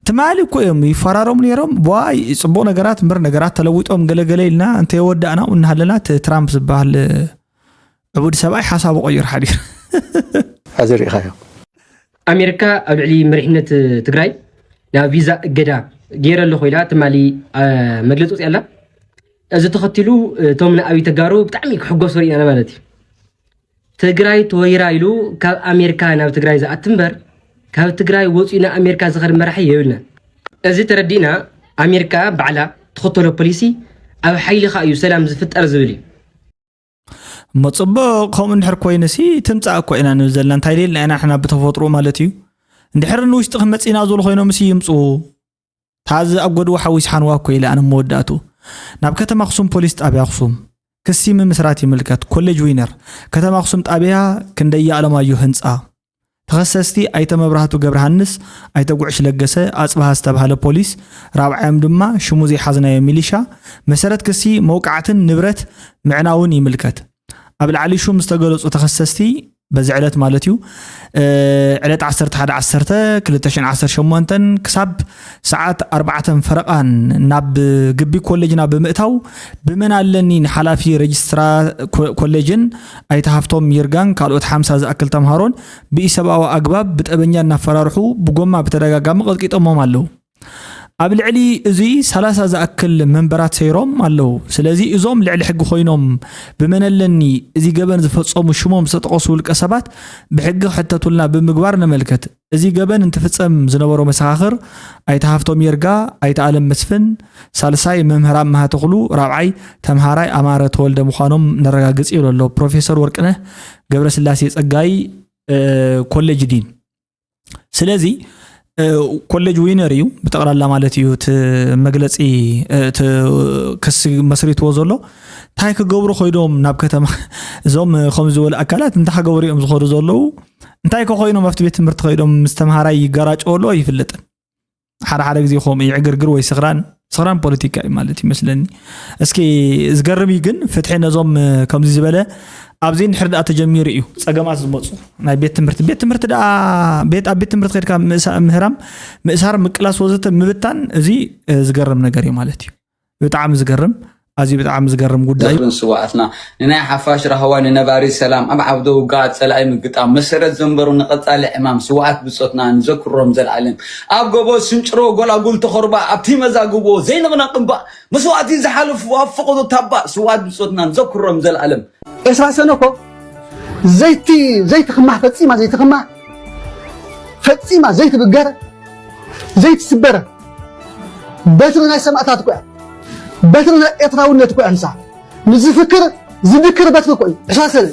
ትማሊ እኮ እዮም ይፈራረሙ ነይሮም ቧይ ፅቡቅ ነገራት ምር ነገራት ተለዊጦም ገለገለ ኢልና እንተየወዳእና እናሃለና እቲ ትራምፕ ዝበሃል ዕቡድ ሰብኣይ ሓሳቡ ቀይሩ ሓዲር ሕዚ ርኢኻዮ ኣሜሪካ ኣብ ልዕሊ መሪሕነት ትግራይ ናብ ቪዛ እገዳ ገይረ ኣለኹ ኢላ ትማሊ መግለፂ ወፅያ ኣላ። እዚ ተኸቲሉ እቶም ንኣብይ ተጋሩ ብጣዕሚ ክሕጎሱ ርኢና ማለት እዩ። ትግራይ ተወይራ ኢሉ ካብ ኣሜሪካ ናብ ትግራይ ዝኣት እምበር ካብ ትግራይ ወፂኡ ናብ ኣሜሪካ ዝኸድ መራሒ የብልና። እዚ ተረዲእና ኣሜሪካ ባዕላ ትኸተሎ ፖሊሲ ኣብ ሓይልኻ እዩ ሰላም ዝፍጠር ዝብል እዩ። እሞ ፅቡቕ ከምኡ እንድሕር ኮይኑሲ ትምፃእ እኮ ኢና ንብል ዘለና እንታይ ደልና ኢና ንሕና ብተፈጥሮ ማለት እዩ። እንድሕር ንውሽጢ ክመፂና ዝብሉ ኮይኖም ሲ ይምፅኡ። ታዚ ኣብ ጎድዊ ሓዊስ ሓንዋ እኮ ኢለ ኣነ መወዳእቱ ናብ ከተማ ኣክሱም ፖሊስ ጣብያ ኣክሱም ክሲ ምምስራት ይምልከት ኮሌጅ ዊነር ከተማ ኣክሱም ጣብያ ክንደያ ኣለማዮ ህንፃ ተኸሰስቲ ኣይተ መብራህቱ ገብረሃንስ ኣይተ ጉዕሽ ለገሰ ኣፅብሃ ዝተባሃለ ፖሊስ ራብዓዮም ድማ ሽሙ ዘይሓዝናዮ ሚሊሻ መሰረት ክሲ መውቃዕትን ንብረት ምዕናውን ይምልከት ኣብ ላዕሊ ሹም ዝተገለፁ ተኸሰስቲ በዚ ዕለት ማለት እዩ ዕለት ዓሰርተ ሓደ ዓሰርተ ክልተ ሽሕን ዓሰርተ ሸሞንተን ክሳብ ሰዓት ኣርባዕተን ፈረቓን ናብ ግቢ ኮሌጅና ብምእታው ብመን ኣለኒ ንሓላፊ ሬጅስትራ ኮሌጅን ኣይተ ሃፍቶም ይርጋን ካልኦት ሓምሳ ዝኣክል ተምሃሮን ብኢሰብኣዊ ኣግባብ ብጠበኛ እናፈራርሑ ብጎማ ብተደጋጋሚ ቀጥቂጦሞም ኣለዉ። ኣብ ልዕሊ እዚ ሰላሳ ዝኣክል መንበራት ሰይሮም ኣለዉ። ስለዚ እዞም ልዕሊ ሕጊ ኮይኖም ብመን ኣለኒ እዚ ገበን ዝፈጸሙ ሽሞም ዝተጠቐሱ ውልቀ ሰባት ብሕጊ ክሕተቱልና ብምግባር ነመልከት። እዚ ገበን እንትፍጸም ዝነበሩ መሰኻኽር ኣይተ ሃፍቶም ይርጋ፣ ኣይተ ኣለም መስፍን፣ ሳልሳይ መምህር ኣምሃ ተኽሉ፣ ራብዓይ ተምሃራይ ኣማረ ተወልደ ምዃኖም ነረጋግጽ ይብሉ ኣለዉ ፕሮፌሰር ወርቅነህ ገብረስላሴ ጸጋይ ኮሌጅ ዲን። ስለዚ ኮሌጅ ዊነር እዩ ብጠቕላላ ማለት እዩ እቲ መግለፂ እቲ ክሲ መስሪትዎ ዘሎ እንታይ ክገብሩ ኮይዶም ናብ ከተማ እዞም ከምዚ ዝበሉ ኣካላት እንታይ ክገብሩ እዮም ዝኸዱ ዘለዉ እንታይ ከኮይኖም ኣብቲ ቤት ትምህርቲ ከይዶም ምስ ተምሃራይ ይገራጨወሉ ኣይፍለጥን ሓደ ሓደ ግዜ ከምኡ እዩ ዕግርግር ወይ ስኽራን ስኽራን ፖለቲካ እዩ ማለት ይመስለኒ እስኪ ዝገርም እዩ ግን ፍትሒ ነዞም ከምዚ ዝበለ ኣብዚ እንድሕር ደኣ ተጀሚሩ እዩ ጸገማት ዝመፁ ናይ ቤት ትምህርቲ ቤት ትምህርቲ ደኣ ቤት ኣብ ቤት ትምህርቲ ከድካ ምህራም ምእሳር ምቅላስ ወዘተ ምብታን እዚ ዝገርም ነገር እዩ ማለት እዩ ብጣዕሚ ዝገርም ኣዝዩ ብጣዕሚ ዝገርም ጉዳይ እዩ። ዝኽርን ስውኣትና ንናይ ሓፋሽ ራህዋ ንነባሪ ሰላም ኣብ ዓውደ ውግኣት ጸላኢ ምግጣም መሰረት ዘንበሩ ንቐጻሊ ዕማም ስውኣት ብጾትና ንዘክሮም ዘልኣለም ኣብ ጎቦ ስንጭሮ ጎላጉል ተኾርባ ኣብቲ መዛግቦ ዘይንቕነቕ እምባ መስዋእቲ ዝሓለፉ ኣብ ፈቐዶ ታባ ስውኣት ብጾትና ንዘክሮም ዘልኣለም። ኤስራ ሰነ እኮ ዘይቲ ዘይትኽማህ ፈጺማ ዘይትኽማህ ፈጺማ ዘይትብገር ዘይትስበር በትሪ ናይ ሰማእታት እኮ እያ። በትሪ ናይ ኤርትራውነት እኮ እያ ንሳ። ንዝፍክር ዝድክር በትሪ እኮ እዩ። ዕስራ ሰነ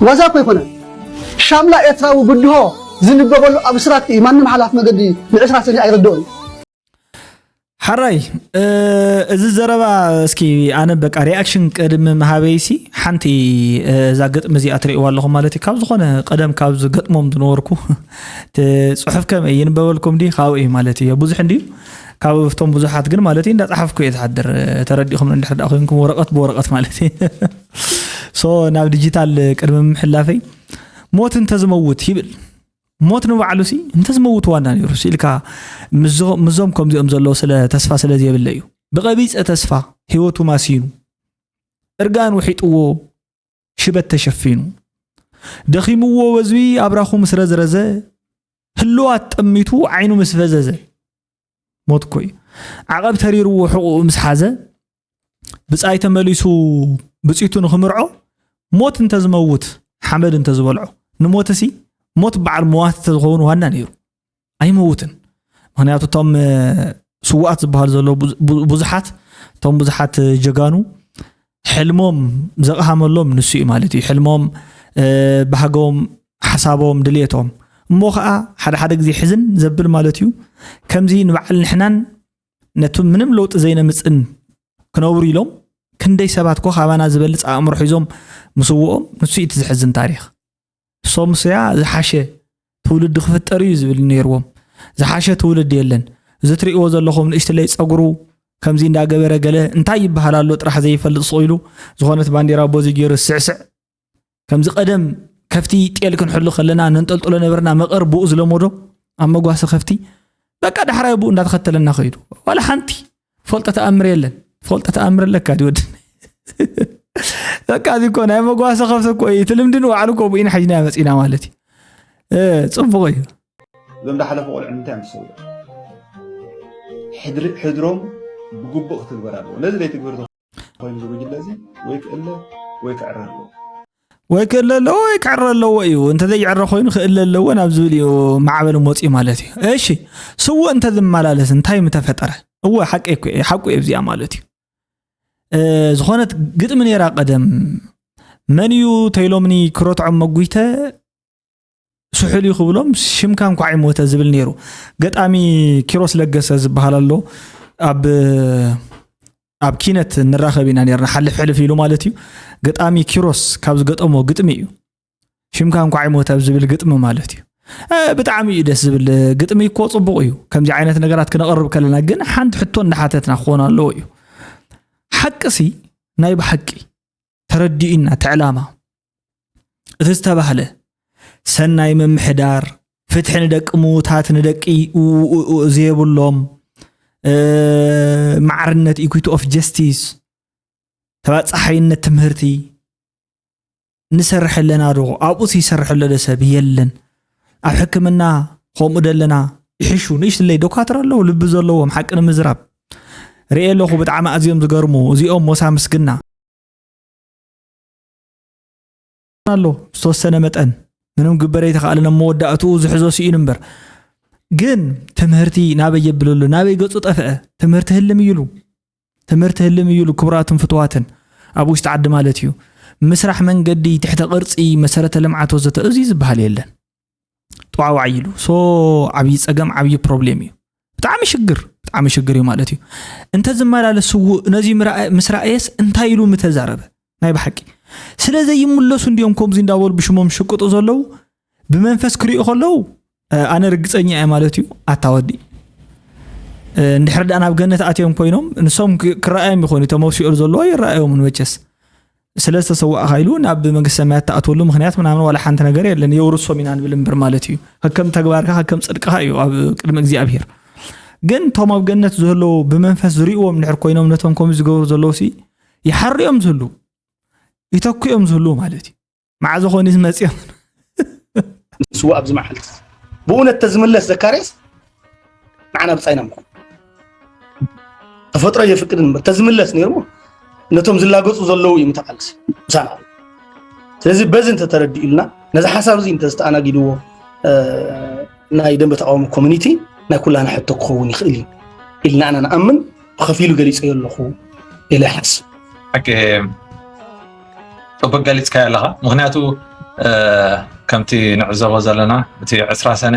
ዋዛ እኮ ኣይኮነን። ሻምላ ኤርትራዊ ብድሆ ዝንበበሉ ኣብስትራክት እዩ። ማንም ሓላፍ መገዲ ንዕስራ ሰነ ኣይርድኦን። ሓራይ እዚ ዘረባ እስኪ ኣነ በቃ ሪኣክሽን ቅድሚ ምሃበይሲ ሓንቲ እዛ ግጥሚ እዚኣ ትርእይዋ ኣለኹም ማለት እዩ ካብ ዝኾነ ቀደም ካብ ዝገጥሞም ዝነበርኩ እቲ ፅሑፍ ከመይ ይንበበልኩም ድዩ ካብኡ እዩ ማለት እዩ ብዙሕ እንድዩ ካብ እቶም ብዙሓት ግን ማለት እዩ እንዳፀሓፍኩ እየ ዝሓድር ተረዲኹም እንድሕር ዳ ኮይንኩም ወረቐት ብወረቐት ማለት እዩ so ናብ ዲጂታል ቅድሚ ምሕላፈይ ሞት እንተዝመውት ይብል ሞት ንባዕሉ ሲ እንተዝመውት ዋና ነይሩ ሲ ኢልካ ምዞም ከምዚኦም ዘለዉ ስለ ተስፋ ስለ ዘየብለ እዩ ብቐቢፀ ተስፋ ህይወቱ ማሲኑ እርጋን ውሒጥዎ ሽበት ተሸፊኑ ደኺምዎ ወዝቢ ኣብራኹ ምስ ረዝረዘ ህልዋት ጠሚቱ ዓይኑ ምስ ፈዘዘ ሞት እኮ እዩ ዓቐብ ተሪርዎ ሕቑኡ ምስ ሓዘ ብጻይ ተመሊሱ ብጺቱ ንኽምርዖ ሞት እንተዝመውት ሓመድ እንተዝበልዖ ንሞትሲ ሞት በዓል መዋት እንተዝኸውን ዋና ነይሩ ኣይመውትን ምክንያቱ እቶም ስዋኣት ዝበሃሉ ዘለዉ ብዙሓት እቶም ብዙሓት ጀጋኑ ሕልሞም ዘቕሃመሎም ንሱ እዩ ማለት እዩ ሕልሞም ባህጎም ሓሳቦም ድልየቶም እሞ ከዓ ሓደ ሓደ ግዜ ሕዝን ዘብል ማለት እዩ ከምዚ ንበዓል ንሕናን ነቲ ምንም ለውጢ ዘይነምፅን ክነብሩ ኢሎም ክንደይ ሰባት ኮ ካባና ዝበልፅ ኣእምሮ ሒዞም ምስውኦም ንሱ እቲ ዝሕዝን ታሪክ ሶምስያ ዝሓሸ ትውልዲ ክፍጠር እዩ ዝብል ነይርዎም ዝሓሸ ትውልዲ የለን እዚ ትሪእዎ ዘለኹም ንእሽትለይ ፀጉሩ ከምዚ እንዳገበረ ገለ እንታይ ይበሃል ኣሎ ጥራሕ ዘይፈልጥ ስቕ ኢሉ ዝኾነት ባንዴራ ቦዚ ገይሩ ስዕስዕ ከምዚ ቀደም ከፍቲ ጤል ክንሕሉ ከለና ነንጠልጥሎ ነበርና መቐር ብኡ ዝለመዶ ኣብ መጓሰ ከፍቲ በቃ ዳሕራይ ብኡ እንዳተኸተለና ከይዱ ዋላ ሓንቲ ፈልጦ ተኣምር የለን ፈልጦ ተኣምር ኣለካ ድወድ በቃ እዚ እኮ ናይ መጓሰ ከፍቲ እኮ እዩ እቲ ልምዲ ንባዕሉ እኮ ብኢና ሓጅና መፂና ማለት እዩ ፅቡቕ እዩ እዞም ዳሓለፉ ቆልዑ ንምንታይ እዮም ዝሰውኡ ሕድሪ- ሕድሮም ብግቡእ ክትግበር ኣለዎ። ነዚ ዘይትግበር ኮይኑ ዝጉጅለ እዚ ወይ ክእለ ወይ ክዕረ ኣለዎ። ወይ ክእለ ኣለዎ ወይ ክዕረ ኣለዎ እዩ። እንተዘይዕረ ኮይኑ ክእለ ኣለዎ ናብ ዝብል እዩ ማዕበል መፅኡ ማለት እዩ። እሺ፣ ስውእ እንተዝመላለስ እንታይ ምተፈጠረ? እወ፣ ሓቂ እኮ እዩ፣ ሓቁ እዩ እዚኣ ማለት እዩ። እ፣ ዝኾነት ግጥሚ ነይራ ቀደም፣ መን እዩ ተይሎምኒ ክረትዖም መጉይተ ስሑል እዩ ክብሎም ሽምካ እንኳዕ ይሞተ ዝብል ነይሩ። ገጣሚ ኪሮስ ለገሰ ዝበሃል ኣሎ። ኣብ ኣብ ኪነት ንራኸብ ኢና ነርና፣ ሓልፍ ሕልፍ ኢሉ ማለት እዩ። ገጣሚ ኪሮስ ካብ ዝገጠሞ ግጥሚ እዩ፣ ሽምካ እንኳዕ ይሞተ ኣብ ዝብል ግጥሚ ማለት እዩ። እ፣ ብጣዕሚ እዩ ደስ ዝብል ግጥሚ እኮ፣ ፅቡቕ እዩ ከምዚ ዓይነት ነገራት ክነቕርብ ከለና። ግን ሓንቲ ሕቶ እንዳሓተትና ክኾን ኣለዎ እዩ። ሓቅሲ ናይ ብሓቂ ተረዲኡና እቲ ዕላማ፣ እቲ ዝተባህለ ሰናይ ምምሕዳር፣ ፍትሒ ንደቂ ምዉታት፣ ንደቂ ኡ- ኡ- ኡ- ዘየብሎም፣ እ፣ ማዕርነት፣ ኢኩቲ ኦፍ ጀስቲስ፣ ተባፃሓይነት ትምህርቲ ንሰርሕ ኣለና ዶ? ኣብኡስ ይሰርሕ ኣሎ ዶ ሰብ? የለን። ኣብ ሕክምና ከምኡ ደለና ይሕሹ። ንእሽትለይ ዶካትር ኣለዉ ልቢ ዘለዎም ሓቂ ንምዝራብ ርኤ ኣለኹ። ብጣዕሚ ኣዝዮም ዝገርሙ እዚኦም ሞሳ ምስግና ኣሎ ዝተወሰነ መጠን ምንም ግበር ኣይተኻእለን። ኣብ መወዳእትኡ ዝሕዞ ስኢኑ እምበር ግን ትምህርቲ ናበይ የብል ኣሎ? ናበይ ገፁ ጠፍአ? ትምህርቲ ህልም እዩሉ። ትምህርቲ ህልም እዩሉ። ክቡራትን ፍትዋትን ኣብ ውሽጢ ዓዲ ማለት እዩ። ምስራሕ መንገዲ፣ ትሕተ ቅርፂ፣ መሰረተ ልምዓት ወዘተ፣ እዚ ዝበሃል የለን። ጠዋዋዕ ኢሉ ሶ ዓብዪ ፀገም፣ ዓብዪ ፕሮብሌም እዩ። ብጣዕሚ ሽግር፣ ብጣዕሚ ሽግር እዩ ማለት እዩ። እንተ ዝመላለስ ስውእ ነዚ ምርኣየ- ምስ ረኣየስ እንታይ ኢሉ ምተዛረበ? ናይ ብሓቂ ስለ ዘይምለሱ እንዲዮም ከምዚ እንዳበሉ ብሽሞም ሽቅጡ ዘለዉ። ብመንፈስ ክሪኡ ከለዉ፣ እ፣ ኣነ ርግፀኛ እየ ማለት እዩ። ኣታ ወዲ፣ እ፣ እንድሕር ደኣ ናብ ገነት ኣትዮም ኮይኖም ንሶም ክ- ክረኣዮም ይኾኑ፣ እቶም ኣብ ሲኦል ዘለዉ ይረኣዮም መቸስ። ስለ ዝተሰዋእካ ኢሉ ናብ መንግስቲ ሰማያት ተኣትወሉ ምክንያት ምናምን ዋላ ሓንቲ ነገር የለን። የውርሶም ኢና ንብል እምበር ማለት እዩ። ከከም ተግባርካ ከከም ጽድቅካ እዩ ኣብ ቅድሚ እግዚኣብሔር። ግን እቶም ኣብ ገነት ዝህለዉ ብመንፈስ ዝርእዎም እንድሕር ኮይኖም ነቶም ከምዚ ዝገብሩ ዘለዉ ሲ ይሓርዮም ዝህሉ ይተክዮም ዝህሉ ማለት እዩ። መዓዝ ኾን ዝመጽኦም ንስዋ ኣብዚ መዓልቲ ብእውነት ተዝምለስ ዘካርያስ ንዓና ብጻይና ምኾን። ተፈጥሮ የፍቅድን እምበር ተዝምለስ ነይርዎ ነቶም ዝላገጹ ዘለዉ እዩ ምተቃልሲ ምሳና። ስለዚ በዚ እንተተረዲኡልና ነዚ ሓሳብ እዚ እንተዝተኣናጊድዎ እ፣ ናይ ደንበ ተቃውሞ ኮሚኒቲ ናይ ኩላና ሕቶ ክኸውን ይኽእል እዩ ኢልና ኣና ንኣምን። ብኸፊሉ ገሊጸዮ ኣለኹ ኢለ ይሓስብ። ሓቂ ጽቡቅ ገሊጽካዮ ኣለኻ። ምክንያቱ እ፣ ከምቲ ንዕዘቦ ዘለና እቲ ዕስራ ሰነ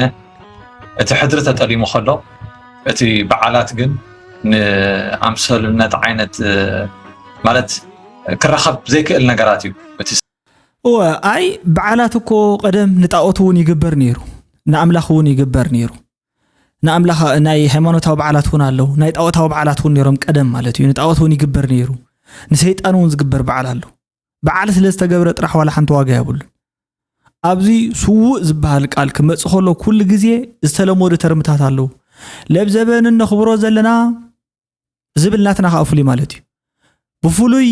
እቲ ሕድሪ ተጠሊሙ ከሎ እቲ በዓላት ግን ንኣምሰሉነት ዓይነት እ፣ ማለት ክራኸብ ዘይክእል ነገራት እዩ። እቲ እወ ኣይ በዓላት እኮ ቀደም ንጣዖት እውን ይግበር ነይሩ፣ ንኣምላኽ እውን ይግበር ነይሩ። ንኣምላኽ ናይ ሃይማኖታዊ በዓላት እውን ኣለዉ፣ ናይ ጣዖታዊ በዓላት እውን ነይሮም ቀደም ማለት እዩ። ንጣዖት እውን ይግበር ነይሩ፣ ንሰይጣን እውን ዝግበር በዓል ኣሎ። በዓል ስለ ዝተገብረ ጥራሕ ዋላ ሓንቲ ዋጋ የብሉን። ኣብዚ ስዉእ ዝበሃል ቃል ክመጽእ ከሎ ኩሉ ግዜ ዝተለመዱ ተርምታት ኣለዉ። ለብ ዘበን እነኽብሮ ዘለና ዝብል ናትና ከዓ ፍሉይ ማለት እዩ። ብፍሉይ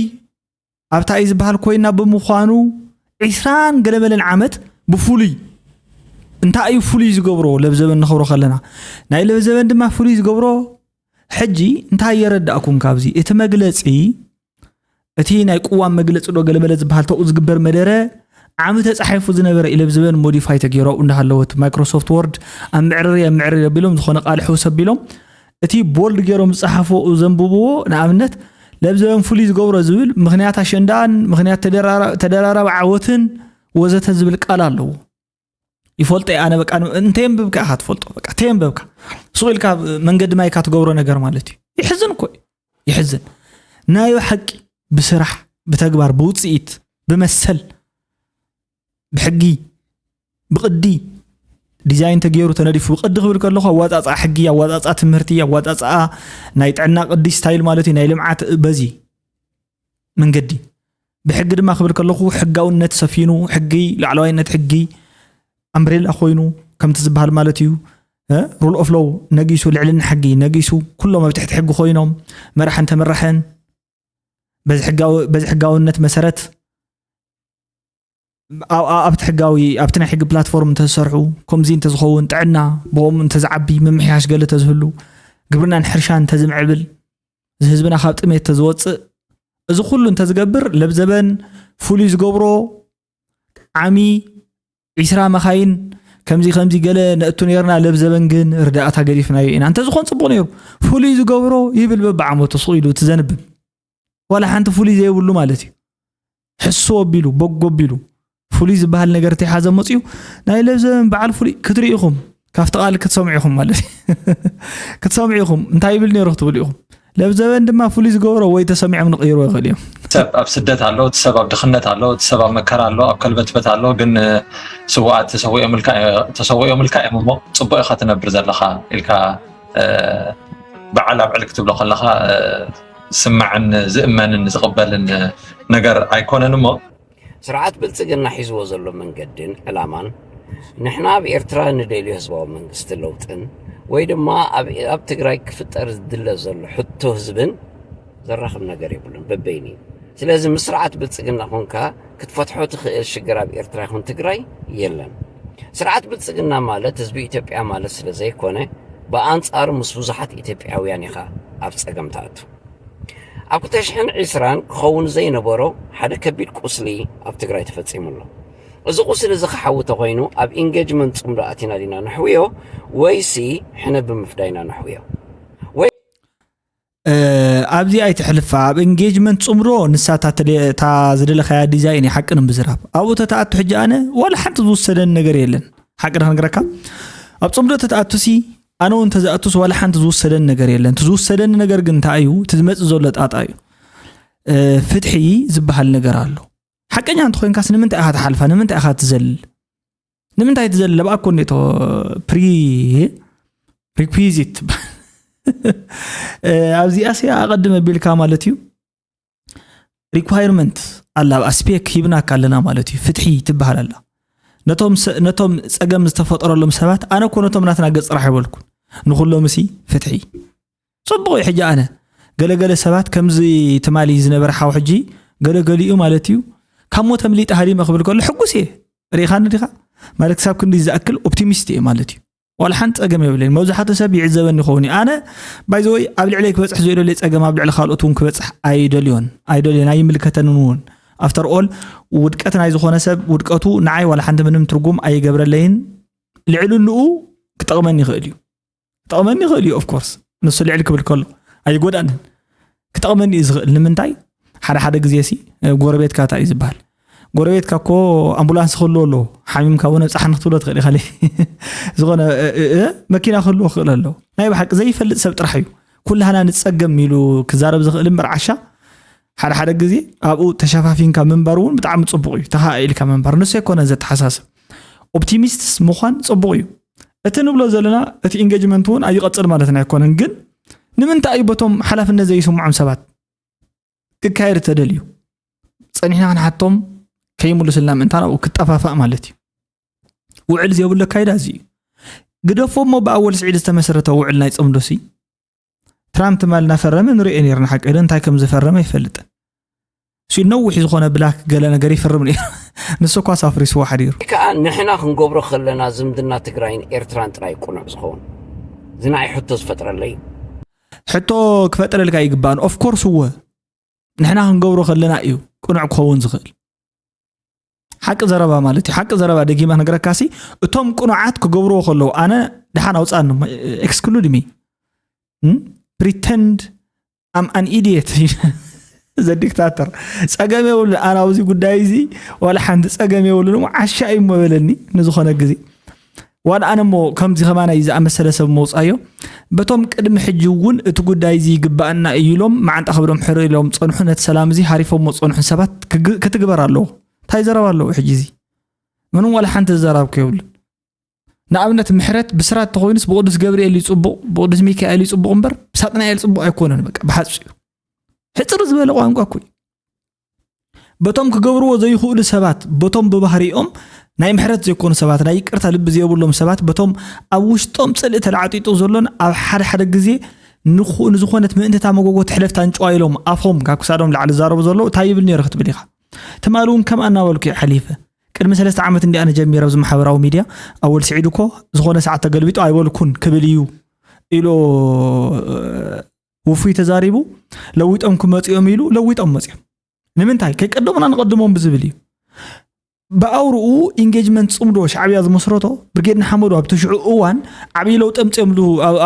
ኣብታ እዩ ዝበሃል ኮይና ብምዃኑ ዒስራን ገለመለን ዓመት ብፍሉይ እንታይ እዩ ፍሉይ ዝገብሮ ለብ ዘበን ነኽብሮ ከለና ናይ ለብ ዘበን ድማ ፍሉይ ዝገብሮ ሕጂ እንታይ የረዳእኩም ካብዚ እቲ መግለፂ እቲ ናይ ቅዋም መግለፂ ዶ ገለመለ ዝበሃል ተኡ ዝግበር መደረ ዓሚ ተፃሒፉ ዝነበረ ኢለብ ዝበን ሞዲፋይ ተገይሩ ኣብኡ እንዳሃለወት ማይክሮሶፍት ወርድ ኣብ ምዕርር ኣብ ምዕርር ኣቢሎም ዝኾነ ቃል ሕውስ ኣቢሎም እቲ ቦልድ ገይሮም ዝፀሓፎ ዘንብብዎ ንኣብነት ለብ ዘበን ፍሉይ ዝገብሮ ዝብል ምክንያት ኣሸንዳን ምክንያት ተደራራቢ ዓወትን ወዘተ ዝብል ቃል ኣለዎ። ይፈልጦ እየ ኣነ በቃ እንተ የንብብካ ኢኻ ትፈልጦ በቃ እንተ የንብብካ ሱቕ ኢልካ መንገዲ ማይካ ትገብሮ ነገር ማለት እዩ። ይሕዝን እኮ እዩ። ይሕዝን ናይ ሓቂ ብስራሕ ብተግባር ብውፅኢት ብመሰል ብሕጊ ብቕዲ ዲዛይን ተገይሩ ተነዲፉ ብቕዲ ክብል ከለኹ ኣዋፃፅኣ ሕጊ ኣዋፃፅኣ ትምህርቲ ኣዋፃፅኣ ናይ ጥዕና ቅዲ ስታይል ማለት እዩ ናይ ልምዓት በዚ መንገዲ ብሕጊ ድማ ክብል ከለኹ ሕጋውነት ሰፊኑ ሕጊ ላዕለዋይነት ሕጊ ኣምብሬላ ኮይኑ ከምቲ ዝበሃል ማለት እዩ። ሩል ኦፍ ሎው ነጊሱ ልዕልና ሕጊ ነጊሱ ኩሎም ኣብ ትሕቲ ሕጊ ኮይኖም መራሕን ተመራሕን በዚ ሕጋውነት መሰረት ኣብቲ ሕጋዊ ኣብቲ ናይ ሕጊ ፕላትፎርም እንተዝሰርሑ ከምዚ እንተዝኸውን ጥዕና ብኦም እንተዝዓቢ ምምሕያሽ ገለ ተዝህሉ ግብርናን ሕርሻን እንተዝምዕብል፣ እዚ ህዝብና ካብ ጥሜት ተዝወፅእ፣ እዚ ኩሉ እንተዝገብር ለብዘበን ፍሉይ ዝገብሮ ዓሚ ዒስራ መኻይን ከምዚ ከምዚ ገለ ነእቱ ነርና፣ ለብዘበን ግን ርዳእታ ገዲፍናዮ ኢና። እንተዝኾን ፅቡቕ ነይሩ። ፍሉይ ዝገብሮ ይብል በብዓመቱ ስቕ ኢሉ እቲ ዘንብብ። ዋላ ሓንቲ ፍሉይ ዘይብሉ ማለት እዩ። ሕሱ ኣቢሉ፣ በጎ ኣቢሉ፣ ፍሉይ ዝበሃል ነገር ተይሓዘ መፅዩ፣ ናይ ለብዘበን በዓል ፍሉይ ክትርኢ ኢኹም። ካብቲ ቃል ክትሰምዑ ኢኹም ማለት እዩ። ክትሰምዑ ኢኹም። እንታይ ይብል ነይሩ ክትብሉ ኢኹም። ለብዘበን ድማ ፍሉይ ዝገብሮ ወይ ተሰሚዖም ንቕይርዎ ይኽእል እዮም። ሰብ ኣብ ስደት ኣሎ፣ እቲ ሰብ ኣብ ድኽነት ኣሎ፣ እቲ ሰብ ኣብ መከራ ኣሎ፣ ኣብ ከልበትበት ኣሎ። ግን ስውኣት ተሰዊኦምልካ እዮም እሞ ፅቡቅ ኢኻ ትነብር ዘለኻ ኢልካ በዓል ኣብዕል ክትብሎ ከለኻ ስማዕን ዝእመንን ዝቕበልን ነገር ኣይኮነን እሞ። ስርዓት ብልፅግና ሒዝዎ ዘሎ መንገድን ዕላማን ንሕና ኣብ ኤርትራ ንደልዮ ህዝባዊ መንግስቲ ለውጥን ወይ ድማ ኣብ ትግራይ ክፍጠር ዝድለ ዘሎ ሕቶ ህዝብን ዘራኽብ ነገር የብሉን፣ በበይኑ እዩ። ስለዚ ምስ ስርዓት ብልፅግና ኮንካ ክትፈትሖ ትኽእል ሽግር ኣብ ኤርትራ ይኹን ትግራይ የለን። ስርዓት ብልፅግና ማለት ህዝቢ ኢትዮጵያ ማለት ስለ ዘይኮነ ብኣንፃሩ ምስ ብዙሓት ኢትዮጵያውያን ኢኻ ኣብ ፀገም ትኣቱ። ኣብ ክልተ ሽሕን ዕስራን ክኸውን ዘይነበሮ ሓደ ከቢድ ቁስሊ ኣብ ትግራይ ተፈፂሙ ኣሎ። እዚ ቁስሊ እዚ ክሓዊ ተኾይኑ ኣብ ኢንጌጅመንት ፅምዶ ኣቲና ዲና ነሕውዮ ወይሲ ሕነ ብምፍዳይና ነሕውዮ? ኣብዚ ኣይትሕልፋ። ኣብ ኢንጌጅመንት ፅምዶ ንሳ እታ ዝደለኻያ ዲዛይን ሓቅን ብዝራብ ኣብኡ ተተኣቱ ሕጂ ኣነ ዋላ ሓንቲ ዝውሰደኒ ነገር የለን። ሓቂ ዶ ክነግረካ? ኣብ ፅምዶ ተተኣቱሲ ኣነ እውን ተዝኣቱስ ዋላ ሓንቲ ዝውሰደኒ ነገር የለን። እቲ ዝውሰደኒ ነገር ግን እንታይ እዩ? እቲ ዝመፅእ ዘሎ ጣጣ እዩ። ፍትሒ ዝበሃል ነገር ኣሎ። ሓቀኛ እንተኮይንካስ ንምንታይ ኢኻ ትሓልፋ? ንምንታይ ኢኻ ትዘልል? ንምንታይ ትዘልል? ኣብኣ እኮ እንዴቶ ፕሪ ሪኩዊዚት ትበሃል። ኣብዚኣ ሲ ኣቐድም ኣቢልካ ማለት እዩ። ሪኳይርመንት ኣላ፣ ኣብኣ ስፔክ ሂብናካ ኣለና ማለት እዩ። ፍትሒ ትበሃል ኣላ። ነቶም ነቶም ፀገም ዝተፈጠረሎም ሰባት ኣነ እኮ ነቶም ናትና ገፅ ጥራሕ ኣይበልኩን። ንኩሎም ሲ ፍትሒ ፅቡቕ እዩ። ሕጂ ኣነ ገለገለ ሰባት ከምዚ ትማሊ ዝነበረ ሓው ሕጂ ገለገሊኡ ማለት እዩ ካብ ሞት ኣምሊጠ ሃዲመ ክብል ከሎ ሕጉስ እየ። ርኢኻኒ ዲኻ? ማለት ክሳብ ክንዲ ዝኣክል ኦፕቲሚስት እየ ማለት እዩ። ዋላ ሓንቲ ፀገም የብለይን። መብዛሕትኡ ሰብ ይዕዘበኒ ይኸውን እዩ። ኣነ ባይዘወይ ኣብ ልዕለይ ክበፅሕ ዘይደልዮ ፀገም ኣብ ልዕሊ ካልኦት እውን ክበፅሕ ኣይደልዮን ኣይደልዮን ኣይምልከተንን እውን። ኣፍተር ኦል ውድቀት ናይ ዝኾነ ሰብ ውድቀቱ ንዓይ ዋላ ሓንቲ ምንም ትርጉም ኣይገብረለይን። ልዕልንኡ ክጠቕመኒ ይኽእል እዩ። ክጠቕመኒ ይኽእል እዩ ኦፍኮርስ። ንሱ ልዕል ክብል ከሎ ኣይጎዳንን። ክጠቕመኒ እዩ ዝኽእል። ንምንታይ? ሓደ ሓደ ግዜ ሲ ጎረቤትካ እንታይ እዩ ዝበሃል? ጎረቤትካ እኮ ኣምቡላንስ ክህልዎ ኣለዎ። ሓሚምካ እውን ኣብፅሓኒ ክትብሎ ትኽእል ኢኻ። ዝኾነ መኪና ክህልዎ ክኽእል ኣለዎ። ናይ ብሓቂ ዘይፈልጥ ሰብ ጥራሕ እዩ ኩላህና ንፀገም ኢሉ ክዛረብ ዝኽእል እምበር ዓሻ ሓደ ሓደ ግዜ ኣብኡ ተሸፋፊንካ ምንባር እውን ብጣዕሚ ፅቡቕ እዩ። ተኸኣኢልካ ምንባር ንሱ ኣይኮነን ዘተሓሳስብ። ኦፕቲሚስትስ ምዃን ፅቡቕ እዩ። እቲ ንብሎ ዘለና እቲ ኢንጌጅመንት እውን ኣይቐፅል ማለትና ኣይኮነን። ግን ንምንታይ እዩ በቶም ሓላፍነት ዘይስምዖም ሰባት ክካየድ ተደልዩ? ፀኒሕና ክንሓቶም ከይምልሱልና ምእንታን ኣብኡ ክጠፋፋእ ማለት እዩ። ውዕል ዘይብሉ ኣካይዳ እዚ እዩ። ግደፎ እሞ ብኣወል ስዒድ ዝተመሰረተ ውዕል ናይ ፅምዶ ሲ ትራምፕ ትማል እናፈረመ ንሪኦ ነርና። ሓቂ ዶ እንታይ ከም ዝፈረመ ኣይፈልጥን። ሲ ነዊሕ ዝኾነ ብላክ ገለ ነገር ይፍርም ነይሩ። ንሱ እኳ ሳፍሪስዎ ሓዲሩ። ከዓ ንሕና ክንገብሮ ከለና ዝምድና ትግራይን ኤርትራን ጥራይ ቁኑዕ ዝኸውን እዚ ንዓይ ሕቶ ዝፈጥረለይ እዩ። ሕቶ ክፈጥረልካ ይግባእን ኦፍኮርስ እወ ንሕና ክንገብሮ ከለና እዩ ቅኑዕ ክኸውን ዝኽእል። ሓቂ ዘረባ ማለት እዩ። ሓቂ ዘረባ ደጊማ ክነግረካሲ እቶም ቅኑዓት ክገብርዎ ከለዉ ኣነ ድሓን ኣውፃኒ ኤክስክሉድ ሚ ፕሪተንድ ኣም ኣን ኢዲየት ዘዲክታተር ጸገም የብሉ። ኣነ ኣብዚ ጉዳይ እዚ ዋላ ሓንቲ ጸገም የብሉ። ዓሻ እዩ እሞ በለኒ ንዝኾነ ግዜ ዋላ ኣነ እሞ ከምዚ ከማና እዩ ዝኣመሰለ ሰብ መውፃዮ በቶም ቅድሚ ሕጂ እውን እቲ ጉዳይ እዚ ይግባኣና እዩ ኢሎም መዓንጣ ከብዶም ሕር ኢሎም ፀንሑ ነቲ ሰላም እዚ ሃሪፎሞ ዝፀንሑ ሰባት ክትግበር ኣለዎ። እንታይ ዘረባ ኣለዎ ሕጂ እዚ? ምንም ዋላ ሓንቲ ዝዘራብኩ የብሉን። ንኣብነት ምሕረት ብስራት ተኮይኑስ ብቅዱስ ገብርኤል እዩ ፅቡቅ ብቅዱስ ሚካኤል እዩ ፅቡቅ እምበር ብሳጥናኤል ፅቡቅ ኣይኮነን። በቃ ብሓፂሩ ሕፅር ዝበለ ቋንቋ እኮ እዩ። በቶም ክገብርዎ ዘይኽእሉ ሰባት በቶም ብባህሪኦም ናይ ምሕረት ዘይኮኑ ሰባት ናይ ይቅርታ ልቢ ዘይብሎም ሰባት በቶም ኣብ ውሽጦም ፅልኢ ተላዕጢጡ ዘሎን ኣብ ሓደ ሓደ ግዜ ንዝኾነት ምእንትታ መጎጎ ትሕለፍ ታንጭዋ ኢሎም ኣፎም ካብ ክሳዶም ላዕሊ ዝዛረቡ ዘለዉ እንታይ ይብል ነይሩ ክትብል ኢኻ። ትማሊ እውን ከምኣ እናበልኩ እየ ሓሊፈ። ቅድሚ ሰለስተ ዓመት እንዲኣነ ጀሚረ ኣብዚ ማሕበራዊ ሚድያ ኣወል ስዒድ እኮ ዝኾነ ሰዓት ተገልቢጡ ኣይበልኩን ክብል እዩ ኢሉ ውፉይ ተዛሪቡ። ለዊጦም ክመፅኦም ኢሉ ለዊጦም መፅኦም። ንምንታይ ከይቀደሙና ንቐድሞም ብዝብል እዩ። ብኣውርኡ ኢንጌጅመንት ፅምዶ ሻዕብያ ዝመስረቶ ብርጌድ ንሓመዱ ኣብቲ ሽዑ እዋን ዓብዪ ለውጢ ኣምፅኦምሉ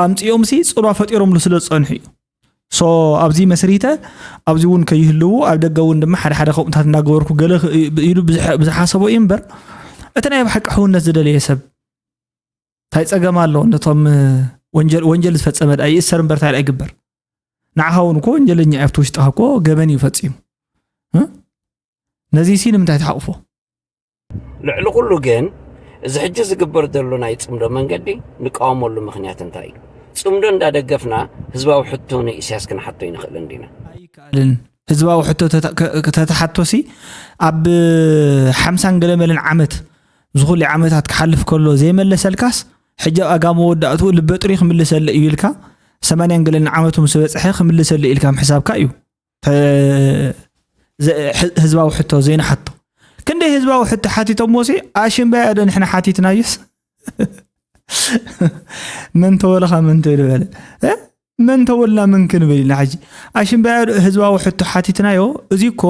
ኣምፅኦምሲ ፅልዋ ፈጢሮምሉ ስለ ዝፀንሑ እዩ። ሶ ኣብዚ መስሪተ ኣብዚ እውን ከይህልዉ ኣብ ደገ እውን ድማ ሓደ ሓደ ከምኡታት እናገበርኩ ገለ ኢሉ ዝሓሰቦ እዩ እምበር እቲ ናይ ብሓቂ ሕውነት ዝደለየ ሰብ እንታይ ፀገም ኣሎ? ነቶም ወንጀል ዝፈፀመ ዳ ይእሰር እምበር እንታይ ኣይግበር። ንዓኻ እውን እኮ ወንጀለኛ ኣብቲ ውሽጥኻ እኮ ገበን እዩ ፈፂሙ። ነዚ ሲ ንምንታይ ትሓቑፎ? ልዕሊ ኩሉ ግን እዚ ሕጂ ዝግበር ዘሎ ናይ ፅምዶ መንገዲ ንቃወመሉ ምኽንያት እንታይ እዩ? ፅምዶ እንዳደገፍና ህዝባዊ ሕቶ ንኢሳያስ ክንሓቶ ይንኽእል እንዲና? ኣይከኣልን። ህዝባዊ ሕቶ ተተሓቶሲ ኣብ ሓምሳን ገለመልን ዓመት ዝኹሉ ዓመታት ክሓልፍ ከሎ ዘይመለሰልካስ ሕጂ ኣጋ መወዳእትኡ ልበ ጥሪ ክምልሰለ እዩ ኢልካ ሰማንያን ገለልን ዓመቱ ምስ በፅሐ ክምልሰለ ኢልካ ምሕሳብካ እዩ። ህዝባዊ ሕቶ ዘይንሓቶ ክንደይ ህዝባዊ ሕቶ ሓቲቶም ሞሲ ኣሽምባያ ዶ ንሕና ሓቲትናዮስ መን ተወለኻ መን ተወለ በለ መን ተወልና መን ክንብል ኢና ሕጂ ኣሽምባያ ዶ ህዝባዊ ሕቶ ሓቲትናዮ። እዚ እኮ